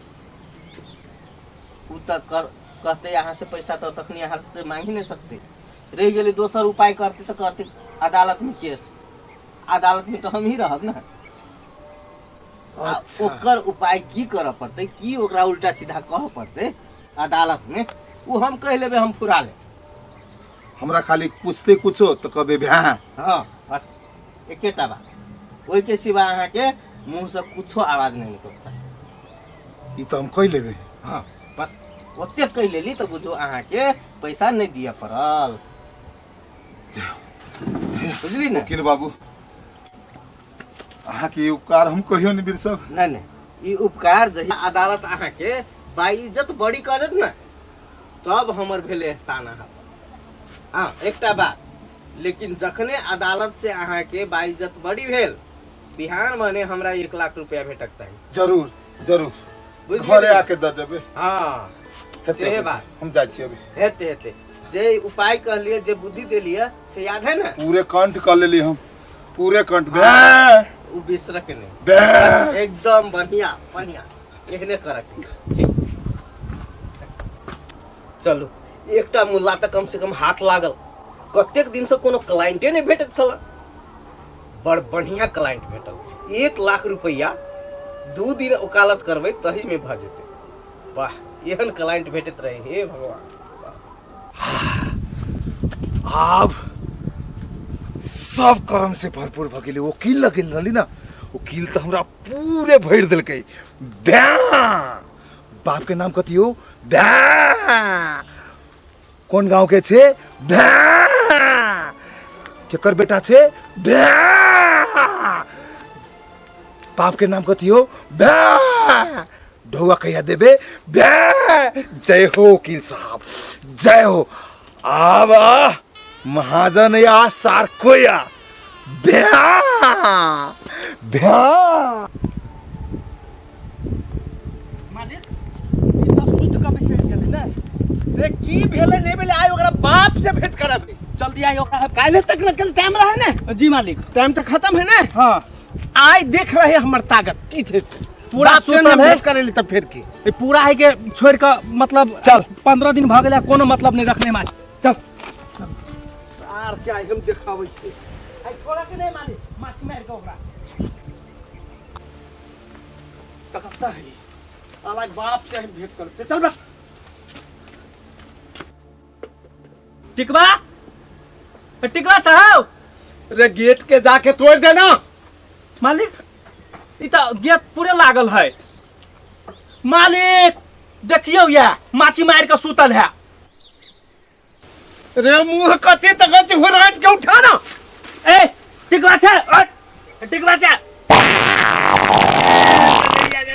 उ तऽ कर कहते अहाँ से पैसा तऽ तखनी अहाँ से मांग ही नहीं सकते। रह गेलै दोसर उपाय करते तऽ करते अदालत में केस, अदालत में तऽ हम ही रहब ना। अच्छा। ओकर उपाय की करऽ पड़तै, की ओकरा उल्टा सीधा कहऽ पड़तै अदालत में, उ हम कहि लेबै, हम फुरा लेब। हमरा खाली पूछते कुछो तऽ कहबै भैं। हाँ बस एकेटा बात, ओहिके सिवा अहाँके मुँहसँ कुछो आवाज नहि निकलत चाही। ई तऽ हम कहि लेबै। हाँ बस ओतेक कहि लेली तऽ बुझू अहाँके पैसा नहि दिअ पड़ल। बुझली ने वकील बाबू, अहाँके ई उपकार हम कहियो नहि बिसरब। नहि नहि, ई उपकार जहिया अदालत अहाँके बाइज्जत बड़ी कऽ देत ने तब हमर भेल एहसान अहाँ पर। हाँ एकटा बात, लेकिन जखने अदालत से अहाँके बाइज्जत बड़ी भेल, बिहान भने हमरा 1 लाख रुपया भेटक चाही। जरूर जरूर, बुझि घरे गेलियै? आके दऽ जेबै। हाँ हेतै, सेहे हेतै, बात। हम जाइ छी अभी। हेतै हेतै, जे उपाय कहलियै, जे बुद्धि देलियै से याद है ने? पूरे कंठ कऽ लेली हम, पूरे कंठ। बे उ बिसरक नहि। बे एकदम बढ़िया बढ़िया, एहने करक। ठीक चलू, एकटा मुल्ला तऽ कम से कम हाथ लागल। कतेक दिनसँ कोनो क्लाइंटे नहि भेटैत छल, बड़ बढ़िया क्लाइंट भेटल। 1 लाख रुपैआ 2 दिन वकालत करबै तहीमे भऽ जेतै। वाह, एहन क्लाइंट भेटैत रहे, हे भगवान। आब सब कर्म से भरपूर भऽ गेलै। वकील लग गेल रहली ना, वकील तऽ हमरा पूरे भरि देलकै। बाप के नाम कथी हो? कोन गांव के छे? केकर बेटा छे? बाप के नाम कथी हो? ढौआ कहिया देबे? जय हो वकील साहब, जय हो। आब महाजन या सारकोया भ्या भ्या। मालिक, ई तऽ शुद्ध कऽ बिसरि गेलै ने। रे की भेलै नहि भेलै, आइ ओकरा बाप से भेंट करब। जल्दी आई ओकरा। काल्हि तक न कल टाइम रहे ने? जी मालिक। टाइम तो खत्म है ना? हाँ। आइ देख रहे हमर ताकत की छै से। पूरा बाप से सुतल न है। भेंट करे ली तब फिर की? ई पूरा है के छोड़ के मतलब चल। 15 दिन भऽ गेलै, कोनो मतलब नहीं रखने मालिक। चल आर क्या हम देखाबै छी। आई छोड़ा के नहीं मालिक, माछी मार के ओकरा तकता है। अलग बाप से हम भेंट करते। चल बस। टिकवा टिकवा चाहो रे गेट के जाके तोड़ देना। मालिक, ई तऽ गेट पूरे लागल है। मालिक देखियौ, या माछी मार के सुतल है। रे मुंह कथी तक हुराट के उठा ना। ए टिकवा छै, टिकवा छै।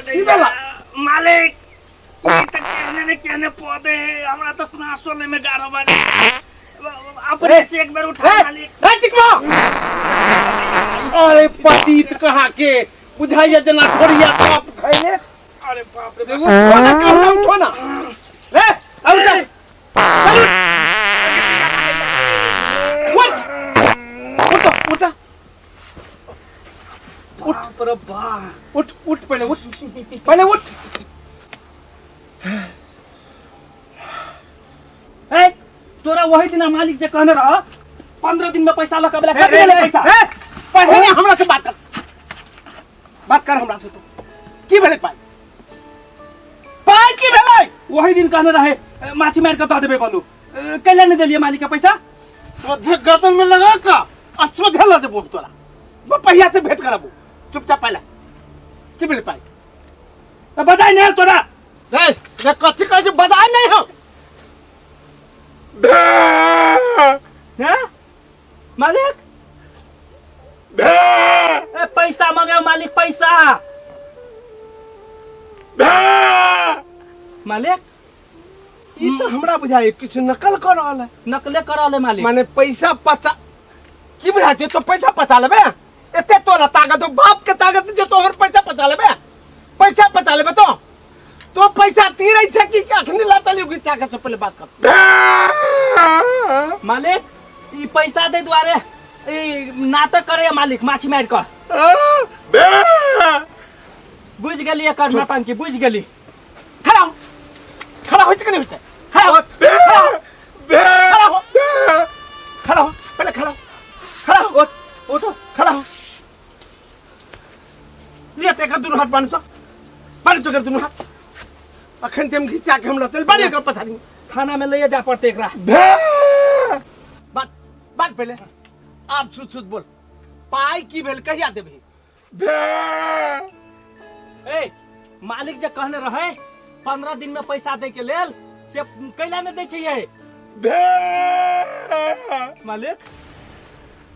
की भेला? मालिक, ई तऽ केहने ने केहने पौधे है, हमरा तऽ सांसो ले में गारो बानी। अपने से एक बार उठा मालिक। ए टिकवा, अरे पतित कहाँ के बुझाइया जेना ठोरिया पाप खैले। अरे बाप रे रे उठो ना, कहना उठो ना। रे अब चल, उठ उठ उठ उठ पर बाप, उठ उठ, पहले उठ, पहले उठ। ए तोरा वही दिना मालिक जे कहने रह 15 दिन में पैसा लऽ के अबला, कते गेलै पैसा? पहले हमरा से बात कर, बात कर हमरा से। तू की भेलै पाइ? पाइ की भेलै? वही दिन कहने रहे माछी मार के दऽ देबै बोलू, कैला नहि देलियै मालिक के पैसा? सोझे गर्दन में लगा का आ सोझे लऽ जेबो तोरा, पहिया से भेंट करबो। चुपचाप पाइ ला, की भेलै पाइ? बजाय नहि तोरा। रे रे कथी कहै छै बजाय नहि हो? हैं मालिक, ए पैसा मंगे मालिक पैसा मालिक ई तो हमरा बुझाइ किछु नकल कर रहल है नकले कर रहल है मालिक माने पैसा पचा की बुझाइ छै तो पैसा पचा लेबे एते तोरा ताकत हो बाप के ताकत जे तोहर पैसा पचा लेबे पैसा पचा लेबे तो तो पैसा तीरै छै कि अखनी ला चलियो घिचा के से पहले बात कर मालिक ई पैसा दे दुआरे ई नाटक करे मालिक माछी मार के बुझ गेली एकर नौटंकी बुझ गेली खड़ा हो खड़ा होइ छै कि नहि होइ छै खड़ा हो खड़ा हो खड़ा हो खड़ा हो पहले खड़ा हो खड़ा हो उठ उठो खड़ा हो लिया ते एकर दुनू हाथ बान्हि तो बान्हि तो एकर दुनू हाथ अखन ते हम घिचा के हम लतेल बान्हि एकर पछाड़ी थाना में लैए जाय पड़तै एकरा बात बात पहले आप सुध सुध बोल पाई की भेल कहिया देबही ए मालिक जे कहने रहे 15 दिन में पैसा दे के लेल से कैला नहीं दै छै ये मालिक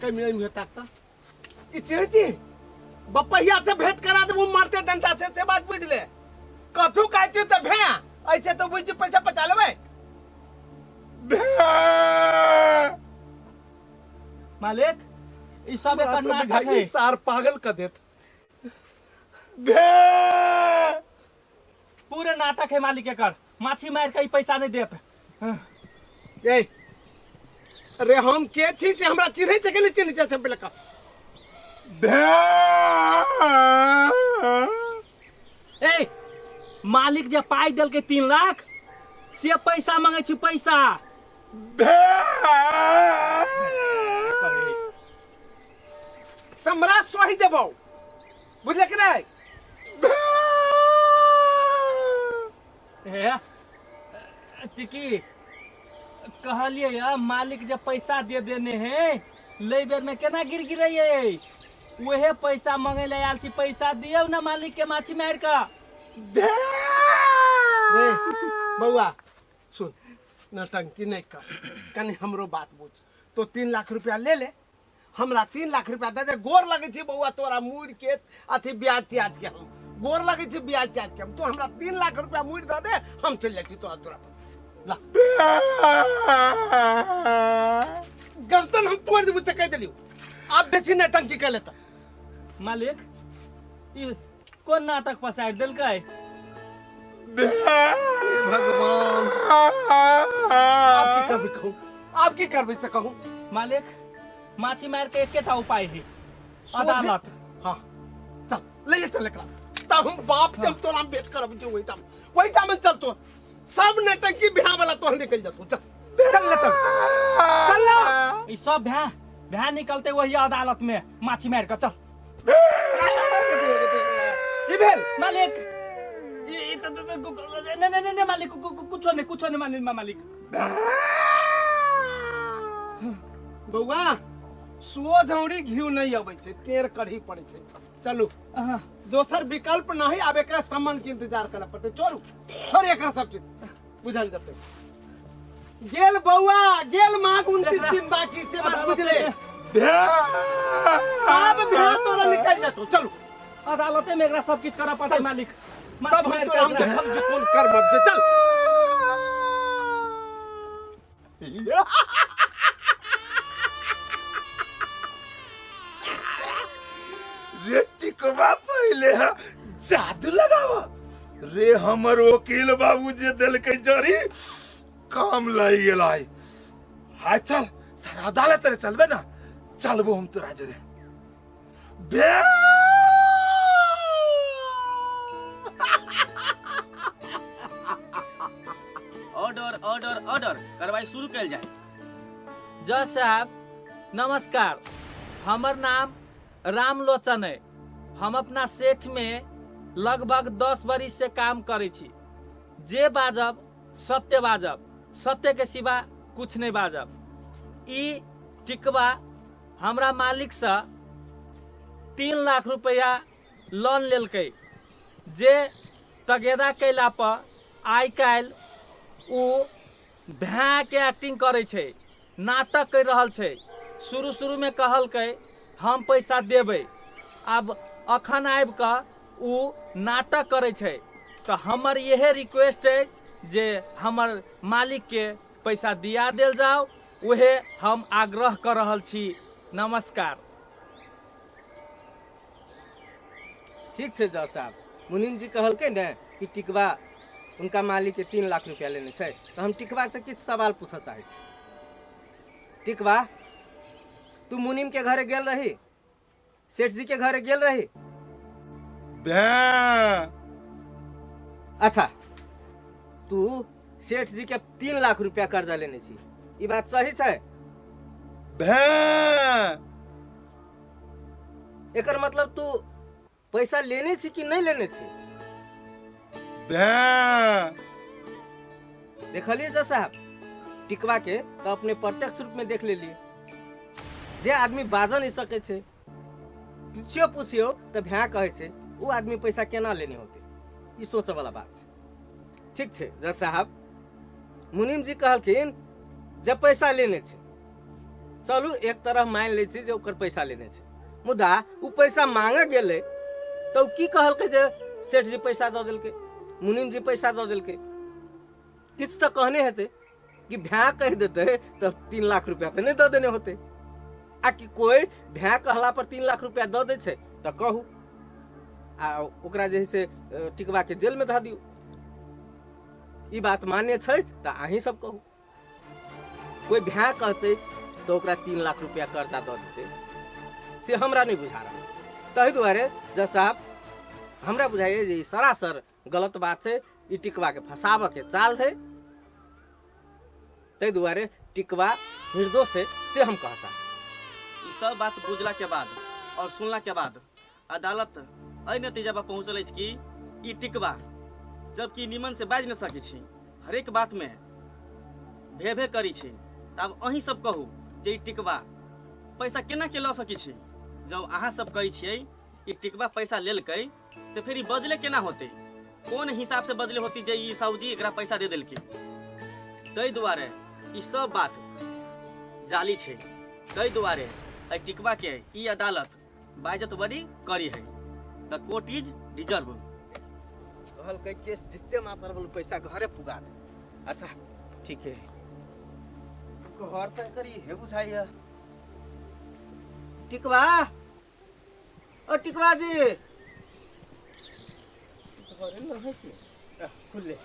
कहीं मिले मुझे ताकता ई चिन्है छी बपहिया से भेंट करा देबू मारते डंडा से बात बुझ ले कथू कहै छी तऽ भे ऐसे तो बुझ पैसा बचा लेबै मालिक ई सब एकर नाटक है सार पागल कर देत पूरे नाटक है मालिक एकर माछी मार के ई पैसा नहीं देत ए अरे हम के छी से हमरा चिन्है छै कि नहि चिन्है छै से पहिले कह ए मालिक जे पाई देलकै 3 लाख से पैसा मांगे छी पैसा समरा सोहि देबौ बुझले कि नहि ए टिकी कहलियै या मालिक जे पैसा दे देने है लै बेर में केना गिर गिरैये उहे पैसा मंगै ले आयल छी पैसा दियौ ना मालिक के माछी मारि कऽ रे बौआ सुन नौटंकी नहीं कर कनी हमरो बात बुझ तो 3 लाख रुपया ले ले हमरा 3 लाख रुपया दे दे गोर लगे छी बौआ तोरा मुड़ के अथी ब्याज त्याज के हम गोर लगे छी ब्याज त्याज के हम तो हमरा 3 लाख रुपया मुड़ दे दे हम चल जाइ छी तोरा तोरा पास ला गर्दन हम तोड़ देबू से कह देलियो आप बेसी नौटंकी कर लेता मालिक ई कोन नाटक पसारि देलकै भगवान आप की करबे कहूँ आप की करबे से कहूँ मालिक माछी मार के एकेटा उपाय है अदालत हाँ चल ले चल एकरा तब हम बाप के हम तोरा भेंट करब जो वही टाइम वही टाइम चल तो सब नटंकी बिहार वाला तोहर निकल जतो चल चल ले चल चल ना ई सब भै भै निकलते वही अदालत में माछी मार के चल की भेल मालिक ई त नहीं नहीं नहीं मालिक कुछो नहीं कुछो नहीं मालिक मालिक बौआ सोझौड़ी घिउ नहीं अबै छै तेर करही पड़ै छै चलू दोसर विकल्प नहीं आब एकरा सम्मान के इंतजार करे पड़तै छोड़ू छोड़ एकरा सब चीज बुझल जतै गेल बौआ गेल माघ 29 दिन बाकी से बात बुझले आब बिहार तोरा निकल जतौ चलू अदालते में एकरा सब किछ करऽ पड़तै मालिक तब हम तोरा हम देखब जे कोन कर्म जे चल रे टिकवा पहले है जादू लगावा रे हमर वकील बाबू जे देलकै जरी काम लागि गेल आइ हाय चल सारा अदालत रे चलबे ना चलबो हम तोरा जरे बे ऑर्डर ऑर्डर ऑर्डर कार्रवाई शुरू कयल जाय जज साहब नमस्कार हमर नाम रामलोचन है हम अपना सेठ में लगभग 10 बरिस से काम करै छी जे बाजब सत्य बाजब सत्य के सिवा कुछ नहीं बाजब ई टिकवा हमरा मालिक से 3 लाख रुपया लोन लेलकै जे तगेदा कैला पर आइ काल्हि ओ भैंके एक्टिंग करै छै नाटक करि रहल छै शुरू शुरूमे कहलकै हम पैसा देबै। आब अखन आबि कऽ ओ नाटक करै छै। तऽ हमर इहे रिक्वेस्ट अइ जे हमर मालिकके पैसा दिया देल जाउ, उहे हम आग्रह कऽ रहल छी। नमस्कार। ठीक छै जज साहब, मुनीम जी कहलकै ने कि टिकवा हुनका मालिकके 3 लाख रुपया लेने छै, तऽ हम टिकवासँ किछु सवाल पूछऽ चाहै छी। टिकवा, तू मुनीम के घरे गेल रही? सेठ जी के घरे गेल रही? बे। अच्छा, तू सेठ जी के 3 लाख रुपया कर्जा लेने छी, ई बात सही छै? बे। एकर मतलब तू पैसा लेने छी कि नहीं लेने छी? बे। देखलिए जज साहब, टिकवा के तो अपने प्रत्यक्ष रूप में देख लेलिए। जे आदमी बाजऽ नहीं सकै छै, पुछियो पुछियो तऽ भैं कहै छै, ओ आदमी पैसा केना लेने होतै? ई सोचऽ वाला बात छै। ठीक छै जज साहब, मुनीम जी कहलखिन जे पैसा लेने छै। चलू एक तरह मानि लै छी जे ओकर पैसा लेने छै, मुदा ओ पैसा मांगऽ गेलै तऽ ओ की कहलकै जे सेठ जी पैसा दऽ देलकै, मुनीम जी पैसा दऽ देलकै? किछु तऽ कहने हेतै कि भैं कहि देतै तऽ 3 लाख रुपया तऽ नहि दऽ देने होतै। आ कि कोइ भैं कहला पर 3 लाख रुपया दऽ दै छै तऽ कहू, आ ओकरा जे है से टिकवा के जेल में धऽ दियौ। ई बात मान्य छै तऽ अहीं सब कहू, कोइ भैं कहतै तऽ ओकरा 3 लाख रुपया कर्जा दऽ देतै? से हमरा नहि बुझा रहल। ताहि दुआरे जज साहब, हमरा बुझाइए जे ई सरासर गलत बात छै, ई टिकवा के फंसाबऽ के चाल है। ताहि दुआरे टिकवा निर्दोष है से हम कहता। ई सब बात बुझला के बाद और सुनला के बाद अदालत एहि नतीजा पर पहुंचल अछि कि ई टिकवा जबकि निमन से बाजि न सकै छी, हरेक बात में भे भे करी छी, तऽ आब अहीं सब कहू जे ई टिकवा पैसा केना के लऽ सकै छी? जब अहाँ सब कहै छियै ई टिकवा पैसा लेलकै तऽ फेर ई बजले केना होतै? कोन हिसाब से बजले होती जे ई साहूजी एकरा पैसा दे देलकै? ताहि दुआरे ई सब बात जाली छै। ताहि दुआरे एहि टिकवा के ई अदालत बाइजत बड़ी करी है। द कोर्ट is reserve. कहलकै केस जितते मात्र बोल पैसा घरे पुगा दे। अच्छा ठीक है, घर तऽ एकर इहे बुझाइया। टिकवा, ओ टिकवा जी, घरे न है कि खुले?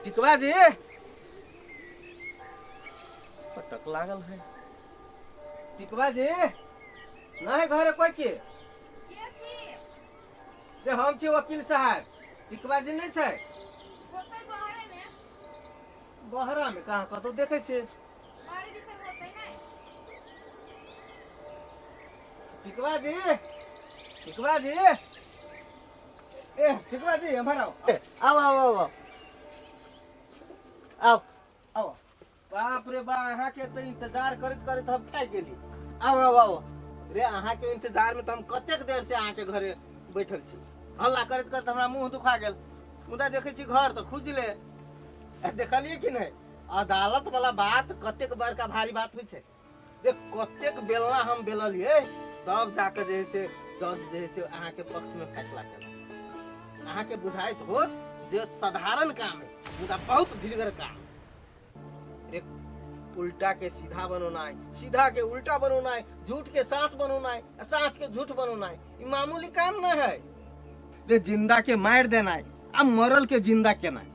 टिकवा जी, पटक लागल है। टिकवा जी नहीं घरे कोई के? से हम छी वकील साहब। टिकवा जी नहीं छै? बहरा में कहाँ कतौ देखै छियै। टिकवा जी, टिकवा जी, ए टिकवा जी, एम्हर आउ। ए, आउ आउ आउ आउ आउ आउ। बाप रे बा, अहाँके तऽ इंतजार करैत करैत हम थाकि गेली। आउ आउ आउ रे, अहाँके इंतजार में तऽ हम कतेक देर से अहाँके घरे बैठल छी। हल्ला करैत करैत हमरा मुंह दुखा गेल, मुदा देखै छी घर तऽ खुजले। आ देखलियै कि नहि अदालत वाला बात कतेक बड़का भारी बात होइ छै, जे कतेक बेलना हम बेललियै तब जाके जे है से जज जे है से अहाँके पक्ष में फैसला केलक। अहाँके बुझाइत होत जे साधारण काम है, मुदा बहुत भीड़गर काम है। एक उल्टा के सीधा बनौनाइ, सीधा के उल्टा बनौनाइ, झूठ के साँच बनौनाइ आ साँच के झूठ बनौनाइ, ई मामूली काम नहीं है रे। जिंदा के मारि देनाइ आ मरल के जिंदा केनाइ,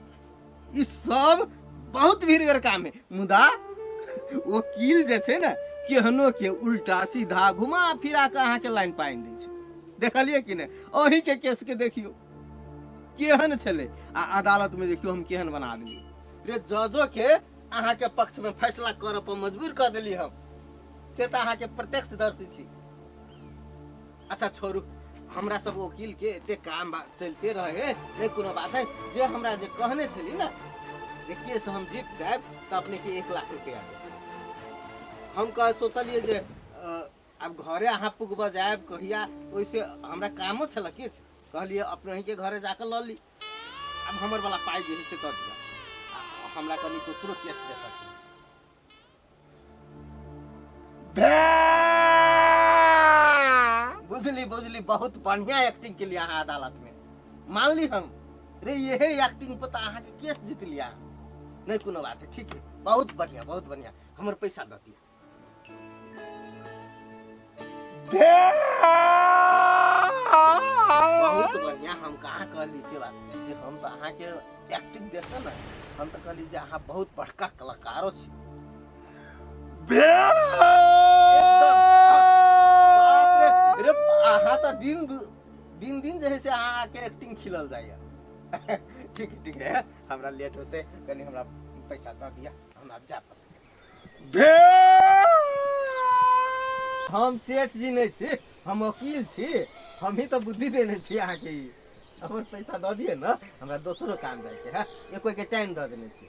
ई सब बहुत भीड़गर काम है। मुदा वकील जे छै ने, केहनो के उल्टा सीधा घुमा फिरा के अहाँके लाइन पानि दै छै। देखलियै कि नहि? अही के केस के देखियौ केहन छलै आ अदालत में देखियौ हम केहन बना देलियै रे। जजो के अहाँके पक्ष में फैसला करऽ पर मजबूर कऽ देली हम, से तऽ अहाँके प्रत्यक्षदर्शी छी। अच्छा छोड़ू, हमरा सब वकील के एते काम बा चलते रहे, नहीं कोनो बात है। जे हमरा जे कहने छली ना जे केस हम जीत जायब तऽ अपने के 1 लाख रुपया देब, हम कह सोचलिए जे आब घरे अहाँ पुगबऽ जायब कहिया, ओहिसे हमरा कामो छल किछु, कहलिए अपने ही के घरे जाके लऽ ली। आब हमर वाला पाइ जे है से दऽ दिअ, आ हमरा कनि दोसरो केस देखऽ के। बुझली बुझली, बहुत बढ़िया एक्टिंग के लिए अहाँ अदालत में मान ली हम रे, यही एक्टिंग पर तो अहाँ के केस जीत लिया। नहीं कोनो बात है, ठीक है, बहुत बढ़िया बहुत बढ़िया, हमर पैसा दऽ दिया। बहुत बढ़िया, हम कहाँ कहली से बात जे हम तो अहाँ के एक्टिंग देखो ना, हम तो कहली जे अहाँ बहुत बड़का कलाकारो छी। बाप रे, रे अहाँ तो दिन दिन दिन जे है से अहाँ के एक्टिंग खिलल जाइए। ठीक है ठीक है, हमरा लेट होते, कनी हमरा पैसा दऽ दिया, हम आब जा। हम सेठ जी नहीं छी, हम वकील छी, हम ही तो बुद्धि देने छी अहाँके। ई हमर पैसा दऽ दिअ ने, हमरा दोसरो काम जाइके है, एको के टाइम दऽ देने छी।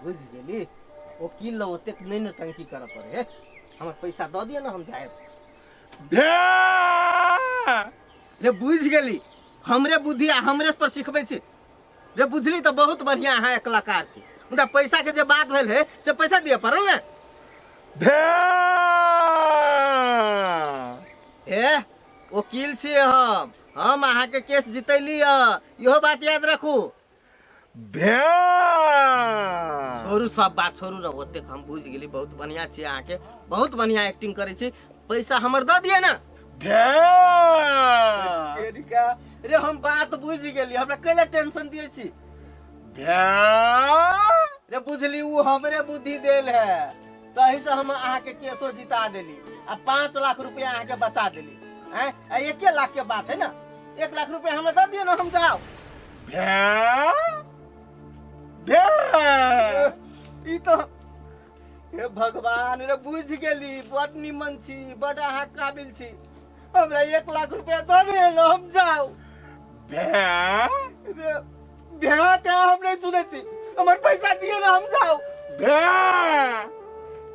बुझि गेली, वकील लग ओतेक नहि ने टंकी करऽ पड़े है। हमर पैसा दऽ दिअ ने, हम जायब। रे बुझि गेली, हमरे बुद्धि आ हमरे पर सिखबै छी। रे बुझली तऽ बहुत बढ़िया अहाँ एक कलाकार छी, मुदा पैसा के जे बात भेल है से पैसा दिअ पड़ल ने। हे वकील छियै हम अहाँके केस जितैली हँ, इहो बात याद रखू। छोड़ू सब बात छोड़ू ने, ओतेक हम बुझि गेली। बहुत बढ़िया छी अहाँके, बहुत बढ़िया एक्टिंग करै छी, पैसा हमर दऽ दिअ ने। रे हम बात बुझि गेली, हमरा कैला टेंशन दिए छी? रे बुझली, उ हमरे बुद्धि देल है, तही से हम अहाँके केसो जिता देली आ 5 लाख रुपया अहाँके बचा देली। हैं, आ 1 लाख के बात है ना, 1 लाख रुपया हमरा दऽ दिअ ना, हम जाओ। ई तो हे भगवान। रे बुझ गेली, बड निमन छी, बड अहाँ काबिल छी, हमरा 1 लाख रुपया दऽ दे, हम जाओ। रे भैया के हम नहीं सुनै छी, हमर पैसा दिए ना, हम जाओ।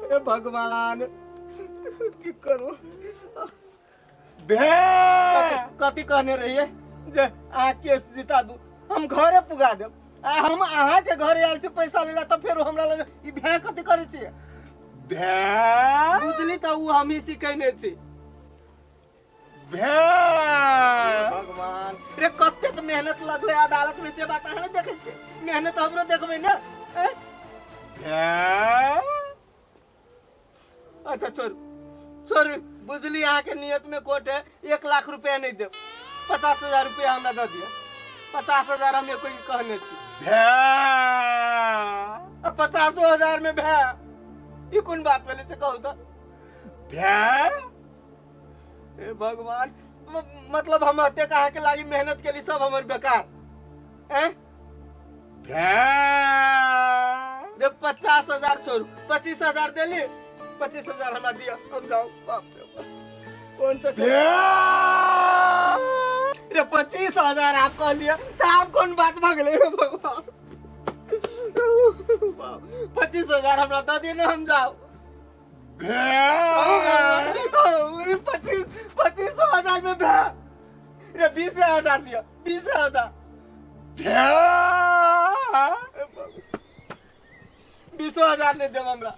हे भगवान, की करू? कथी कहने रहिए जे अहाँ केस जिता दू, हम घरे पुगा देब, आ हम अहाँ के घरे आयल छी पैसा लेला, तऽ फेर हमरा लग ई भै कथी करै छियै? बुझली, तऽ उ हमही सिखेने छी। भगवान रे, कतेक मेहनत लगलै अदालत में से बात अहाँ नहि देखै छियै? मेहनत हमरो देखबै ने, ऐं? अच्छा छोड़ू छोड़ू, बुझली अहाँके नियत में खोट है, 1 लाख रुपया नहीं देब, 50,000 रुपया हमरा दऽ दिअ। 50,000 हम एको कहने छी, आ 50,000 में भै ई कोन बात भेलै से कहू तऽ? हे भगवान, मतलब हम एतेक अहाँके लागी मेहनत केली, सब हमर बेकार? हैं रे 50,000 छोड़ू, 25,000 देली, 25,000 हमरा दिअ, हम जाऊ। बाप रे बाप, कौन सा रे 25,000 आप कहलिए तऽ आब कोन बात भऽ गेलै? हे भगवान, 25,000 हमरा दऽ दिअ ने, हम जाऊ। 25,000 में भै रे, 20,000 दिअ, 20,000, 20,000 नहीं देब हमरा।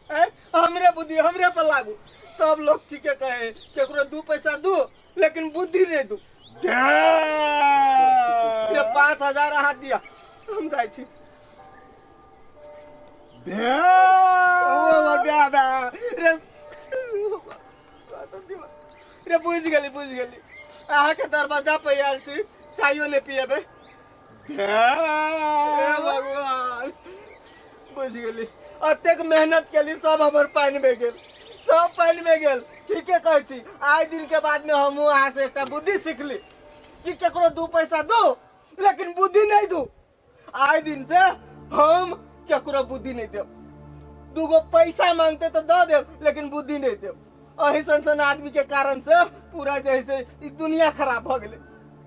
हैं? हमरे बुद्धि हमरे पर लागू, तब लोग ठीके कहे, केकरो 2 पैसा दू लेकिन बुद्धि नहीं दू। ये 5,000 अहाँ दिया, हम जाइ छी। ओ बे बे रे रे, बुझि गेली बुझि गेली, अहाँके दरवाजा पर आयल छी, चायो नहि पिएबै। हे भगवान, बुझि गेली, एतेक मेहनत केली, सब हमर पानि में गेल, सब पानि में गेल। ठीके कहै छी, आइ दिन के बाद में हमहूँ अहाँ से एकटा बुद्धि सिखली कि केकरो 2 पैसा दू लेकिन बुद्धि नहीं दू। आइ दिन से हम केकरो बुद्धि नहीं देब, 2 पैसा मांगते तो दऽ देब लेकिन बुद्धि नहीं देब। अही सन सन आदमी के कारण से पूरा जे है से ई दुनिया खराब भऽ गेलै।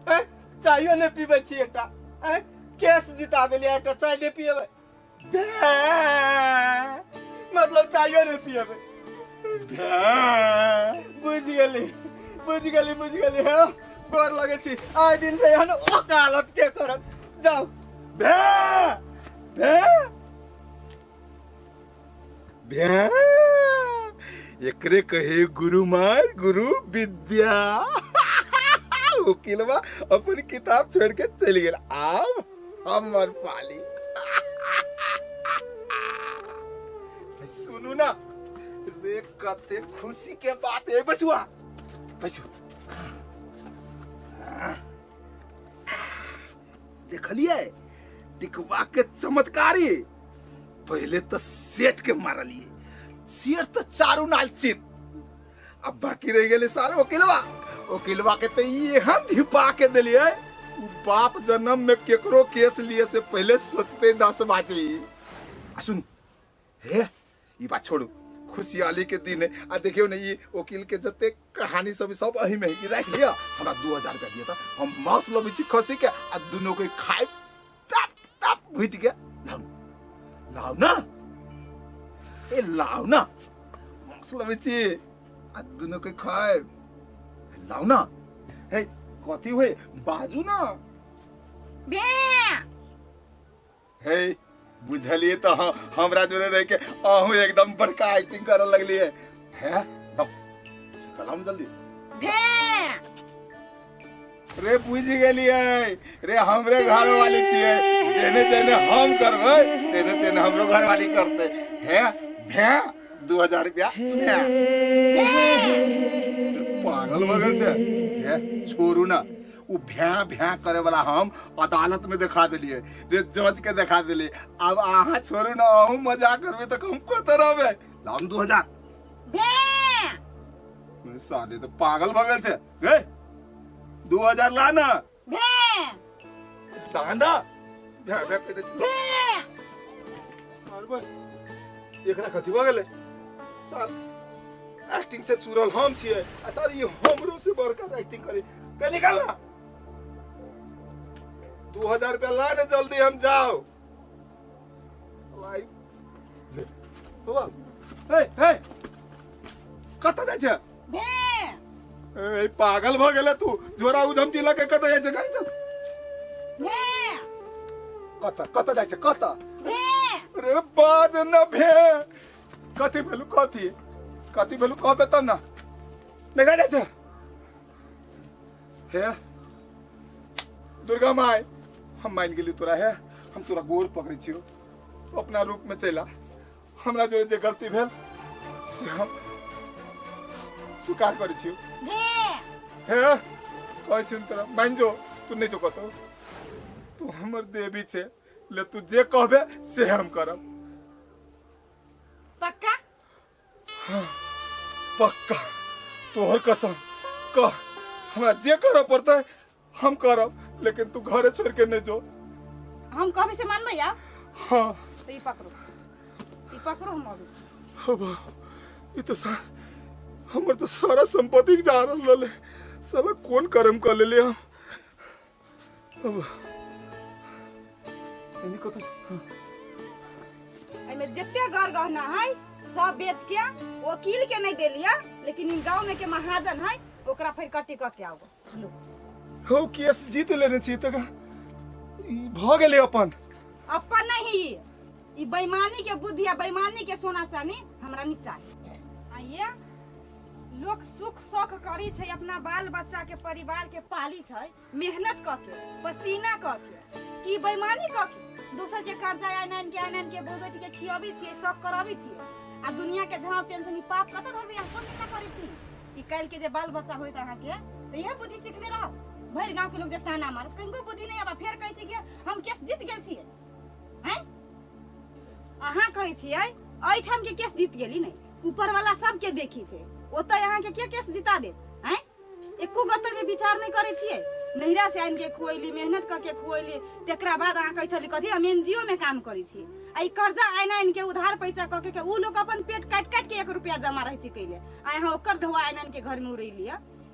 हैं, चायो नहि पीबै छी एकटा, हैं, केस जिता देलियै, एकटा चाय नहि पिएबै, मतलब चायो नहि पिएबै। बुझि गेली बुझि गेली बुझि गेली, हे गोर लगै छी, आइ दिन से एहन वकालत के करत? जाउ। भे एकरे कहे गुरु मार गुरु विद्या। वकीलवा अपन किताब छोड़ के चलि गेल। आब हमर पाली। सुनू ना रे, कते खुशी के बात है। बसुआ बसु, देखलिए टिकवा के चमत्कारी। पहले तो सेठ के मारलिए, सेठ तो चारू नाल चित, अब बाकी रह गेले सारे वकीलवा। वकीलवा के तो यहाँ धिपा के दिलिए, उ बाप जन्म में केकरो केस लिए से पहले सोचते 10 बाजे। आ सुन हे, ई बात छोड़ू, खुशहाली के दिन है। आ देखियो ने ई वकील के जते कहानी सब सब अही में है, राख लिया। हमरा 2000 रुपया दिया था, हम मांस लबै छी खसी के आ दुनू के खाए तप तप घुटि गया। लाउ लाउ ना, ए लाउ ना, मांस लबै छी आ दुनू के खाए, लाउ ना। हे कथी होय बाजू ना। बे हे बुझलिए तो हमरा जोरे रह के अहूँ एकदम बड़का एक्टिंग करे लगलिए है। लाउ जल्दी। भे रे बुझ गेलिए रे, हमरे घर वाली छिए, जेने जेने हम करबै तेने तेने हमरो घर वाली करते है। भे 2000 रुपया भे। पागल भगल छे हे, छोड़ू ना। उ भ्या भ्या करे वाला हम अदालत में देखा देलिए रे, जज के देखा देलिए। अब अहाँ छोड़ू ना, अहूँ मजाक करबे तऽ हम कतऽ रहबै। लाउ 2000। भे साले तो पागल भगल छे गे, 2000 ला ना। भे ला ना, भ्या भ्या करे छे। भे अरे एकरा कथी भऽ गेलै सर? एक्टिंग से चुरल हम छियै आ सर ई हमरो से बड़का एक्टिंग करे। के निकाल ना 2000 रुपया ला ने जल्दी, हम जाओ। साला बाबा, हे हे कतऽ जाइ छै? भे ए पागल भऽ गेलै तू, झोरा उधमटी लऽ के कतऽ जाइ छै? गाड़ी चल। भे कतऽ कतऽ जाइ छै कतऽ? भे रे बाज न भे, कथी भेलु? कथी कथी भेलु कहबे तब ना। नहीं जाइ छै। हे दुर्गा माय, हम मान गेली तोरा। हे हम तोरा गोर पकड़ै छियौ, तू अपना रूप में चलि आ। हमरा जोरे जे गलती भेल से हम स्वीकार करै छियौ। भे हे कहै छियौ तोरा, मान जो, तू नहीं जो कतौ, तू हमर देवी छे, ले तू जे कहबे से हम करब। पक्का? पक्का, तोहर कसम। कह, हमरा जे करऽ पड़तै हम करब, लेकिन तू घरे छोड़ के नहीं जो। हम कहबे से मानबै या? हाँ। तो ई पकड़ो, ई पकड़ो, हम अभी। हो बा, ई तो सा हमर तो सारा संपत्ति जा रहल रहले। साला कोन कर्म कर लेलिए हम। अब एनी कतौ। एहिमे जते गर गहना है सब बेच के वकील के नहीं देलिया, लेकिन ई गांव में के महाजन है ओकरा फिर कट्टी क के आओ। लो हो केस जीत लेने छी तऽ ई भऽ गेलै अपन। अपन नहीं, ई बेईमानी के बुद्धि आ बेईमानी के सोना चानी हमरा नहीं चाही। आ ये लोग सुख शौक करी छै, अपना बाल बच्चा के परिवार के पाली छै मेहनत क के पसीना क के, की बेईमानी क के दोसर के कर्जा आनि आनि के आनि आनि के बहु बेटी के खियाबी छियै, शौक कराबी छियै आ दुनिया के झाँव टेंशन। ई पाप कतऽ धरबै अहाँ? कोन निंदा करै छी? ई काल्हि के जे बाल बच्चा होइत अहाँके तऽ इएह बुद्धि सिखने रहब। भरि गाँव के लोग जे ताना मारत, कनिको बुद्धि नहि आबा। फेर कहै छी कि हम केस जीत गेल छियै। हैं अहाँ कहै छियै एहिठाम के केस जीत गेली? नहि, ऊपर वाला सबके देखी छै, ओतऽ अहाँके के केस जिता देत? हैं एको गतर में विचार नहीं करे छियै। नैहरा से आनि के खुएली, मेहनत करके खुएली, तकरा बाद अहाँ कहै छली कथी हम एनजीओ में काम करै छी आ ई कर्जा आनि आनि के उधार पैसा कऽ के उ लोग अपन पेट काटि काटि के 1 रुपया जमा रहै छै कैले, आ अहाँ ओकर ढोआ आनि आनि के घर में उड़ैली।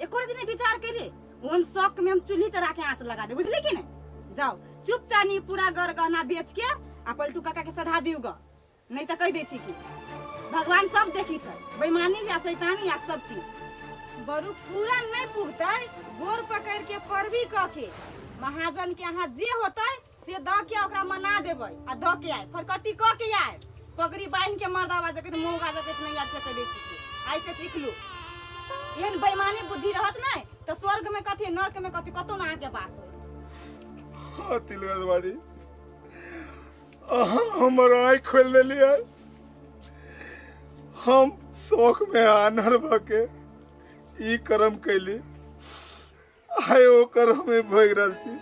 एको दिन विचार कैले? ओहन शौक में हम चूल्ही चढ़ा के आँच लगा दे, बुझली कि नहीं? जाओ चुपचाप पूरा गर गहना बेच के आ पलटू काका के सधा दियौ ग, नहीं तो कह दै छी कि भगवान सब देखी छै, बेईमानी या शैतानी या सब चीज। बरू पूरा नहीं पुगतै, गोर पकड़ के परबी क के महाजन के अहाँ जे होतै से द के ओकरा मना देबै आ द के आए, फरकट्टी क के आए। पगड़ी बान्हि के मर्दावा जकैत मौगा जकैत नहीं आबि सकै बेसी आइ से सीख लू। एहन बेईमानी बुद्धि रहत नहीं तो स्वर्ग में कथी नर्क में कथी कतौ ना अहाँके वास होय। हाँ तिलगरवाड़ी, अहाँ हमर आँखि खोलि देलियै। हम शौक में आनर भऽ के ई कर्म कैली, आइ ओकर हमें भोगि रहल छी।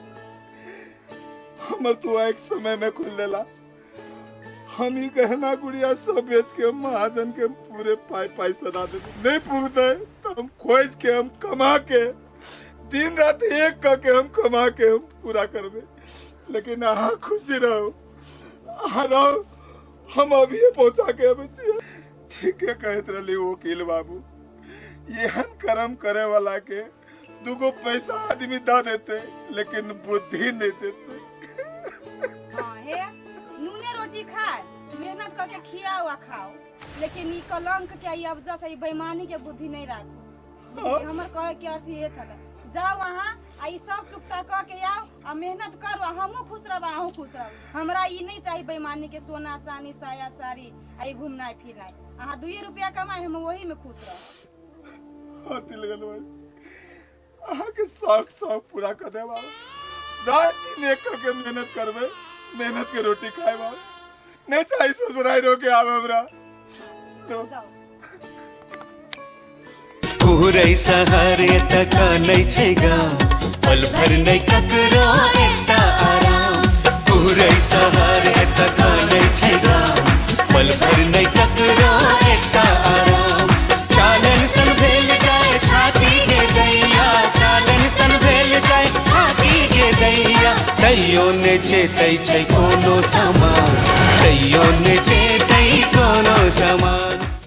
हमर तू आँखि समय में खोलि देला। हम ई गहना गुड़िया सब बेच के महाजन के पूरे पाई पाई सदा दे, नहीं पुरते तो हम खोज के हम कमा के दिन रात एक क के हम कमा के हम पूरा करबे, लेकिन अहाँ खुशी रहो, अहाँ रहो, हम अभी पहुंचा के अबै छियै। ठीके कहैत रहली वकील बाबू, एहन कर्म करे वाला के दूगो पैसा आदमी दे देते लेकिन बुद्धि नहीं देते। हाँ हे नूने रोटी खाए मेहनत करके खियाओ आ खाओ, लेकिन ई कलंक के ई अबजस ई बेईमानी के बुद्धि नहीं राखो। हमर कहे के अर्थ ये छल, जाओ अहाँ आ ई सब चुकता क के आओ आ मेहनत करू आ हमहूँ खुश रहब अहूँ खुश रहब। हमरा ई नहीं चाही बेईमानी के सोना चानी साया साड़ी आ ई घूमनाइ फिरनाइ। अहाँ 2 रुपया कमाइ हम वही में खुश रहब। हाँ तिलगन भाई, अहाँ के शौक शौक पूरा कर देब। रात दिन एक करके मेहनत करबे, मेहनत के रोटी खाए बाबू, नहीं चाही ससुराई रोके आवे हमरा। तो जाओ। कुहरै सहर एतऽ कनै छै गाम, पल भर नै ककरो एकटा आराम। कुहरै सहर एतऽ कनै छै गाम, पल भर नै ककरो एकटा आराम। चालन सन भेल जाय छाती के दैया, चालन सन भेल जाय छाती के दैया, तैयो ने चेतै छै कोनो समान, तैयो ने चेतै कोनो समान।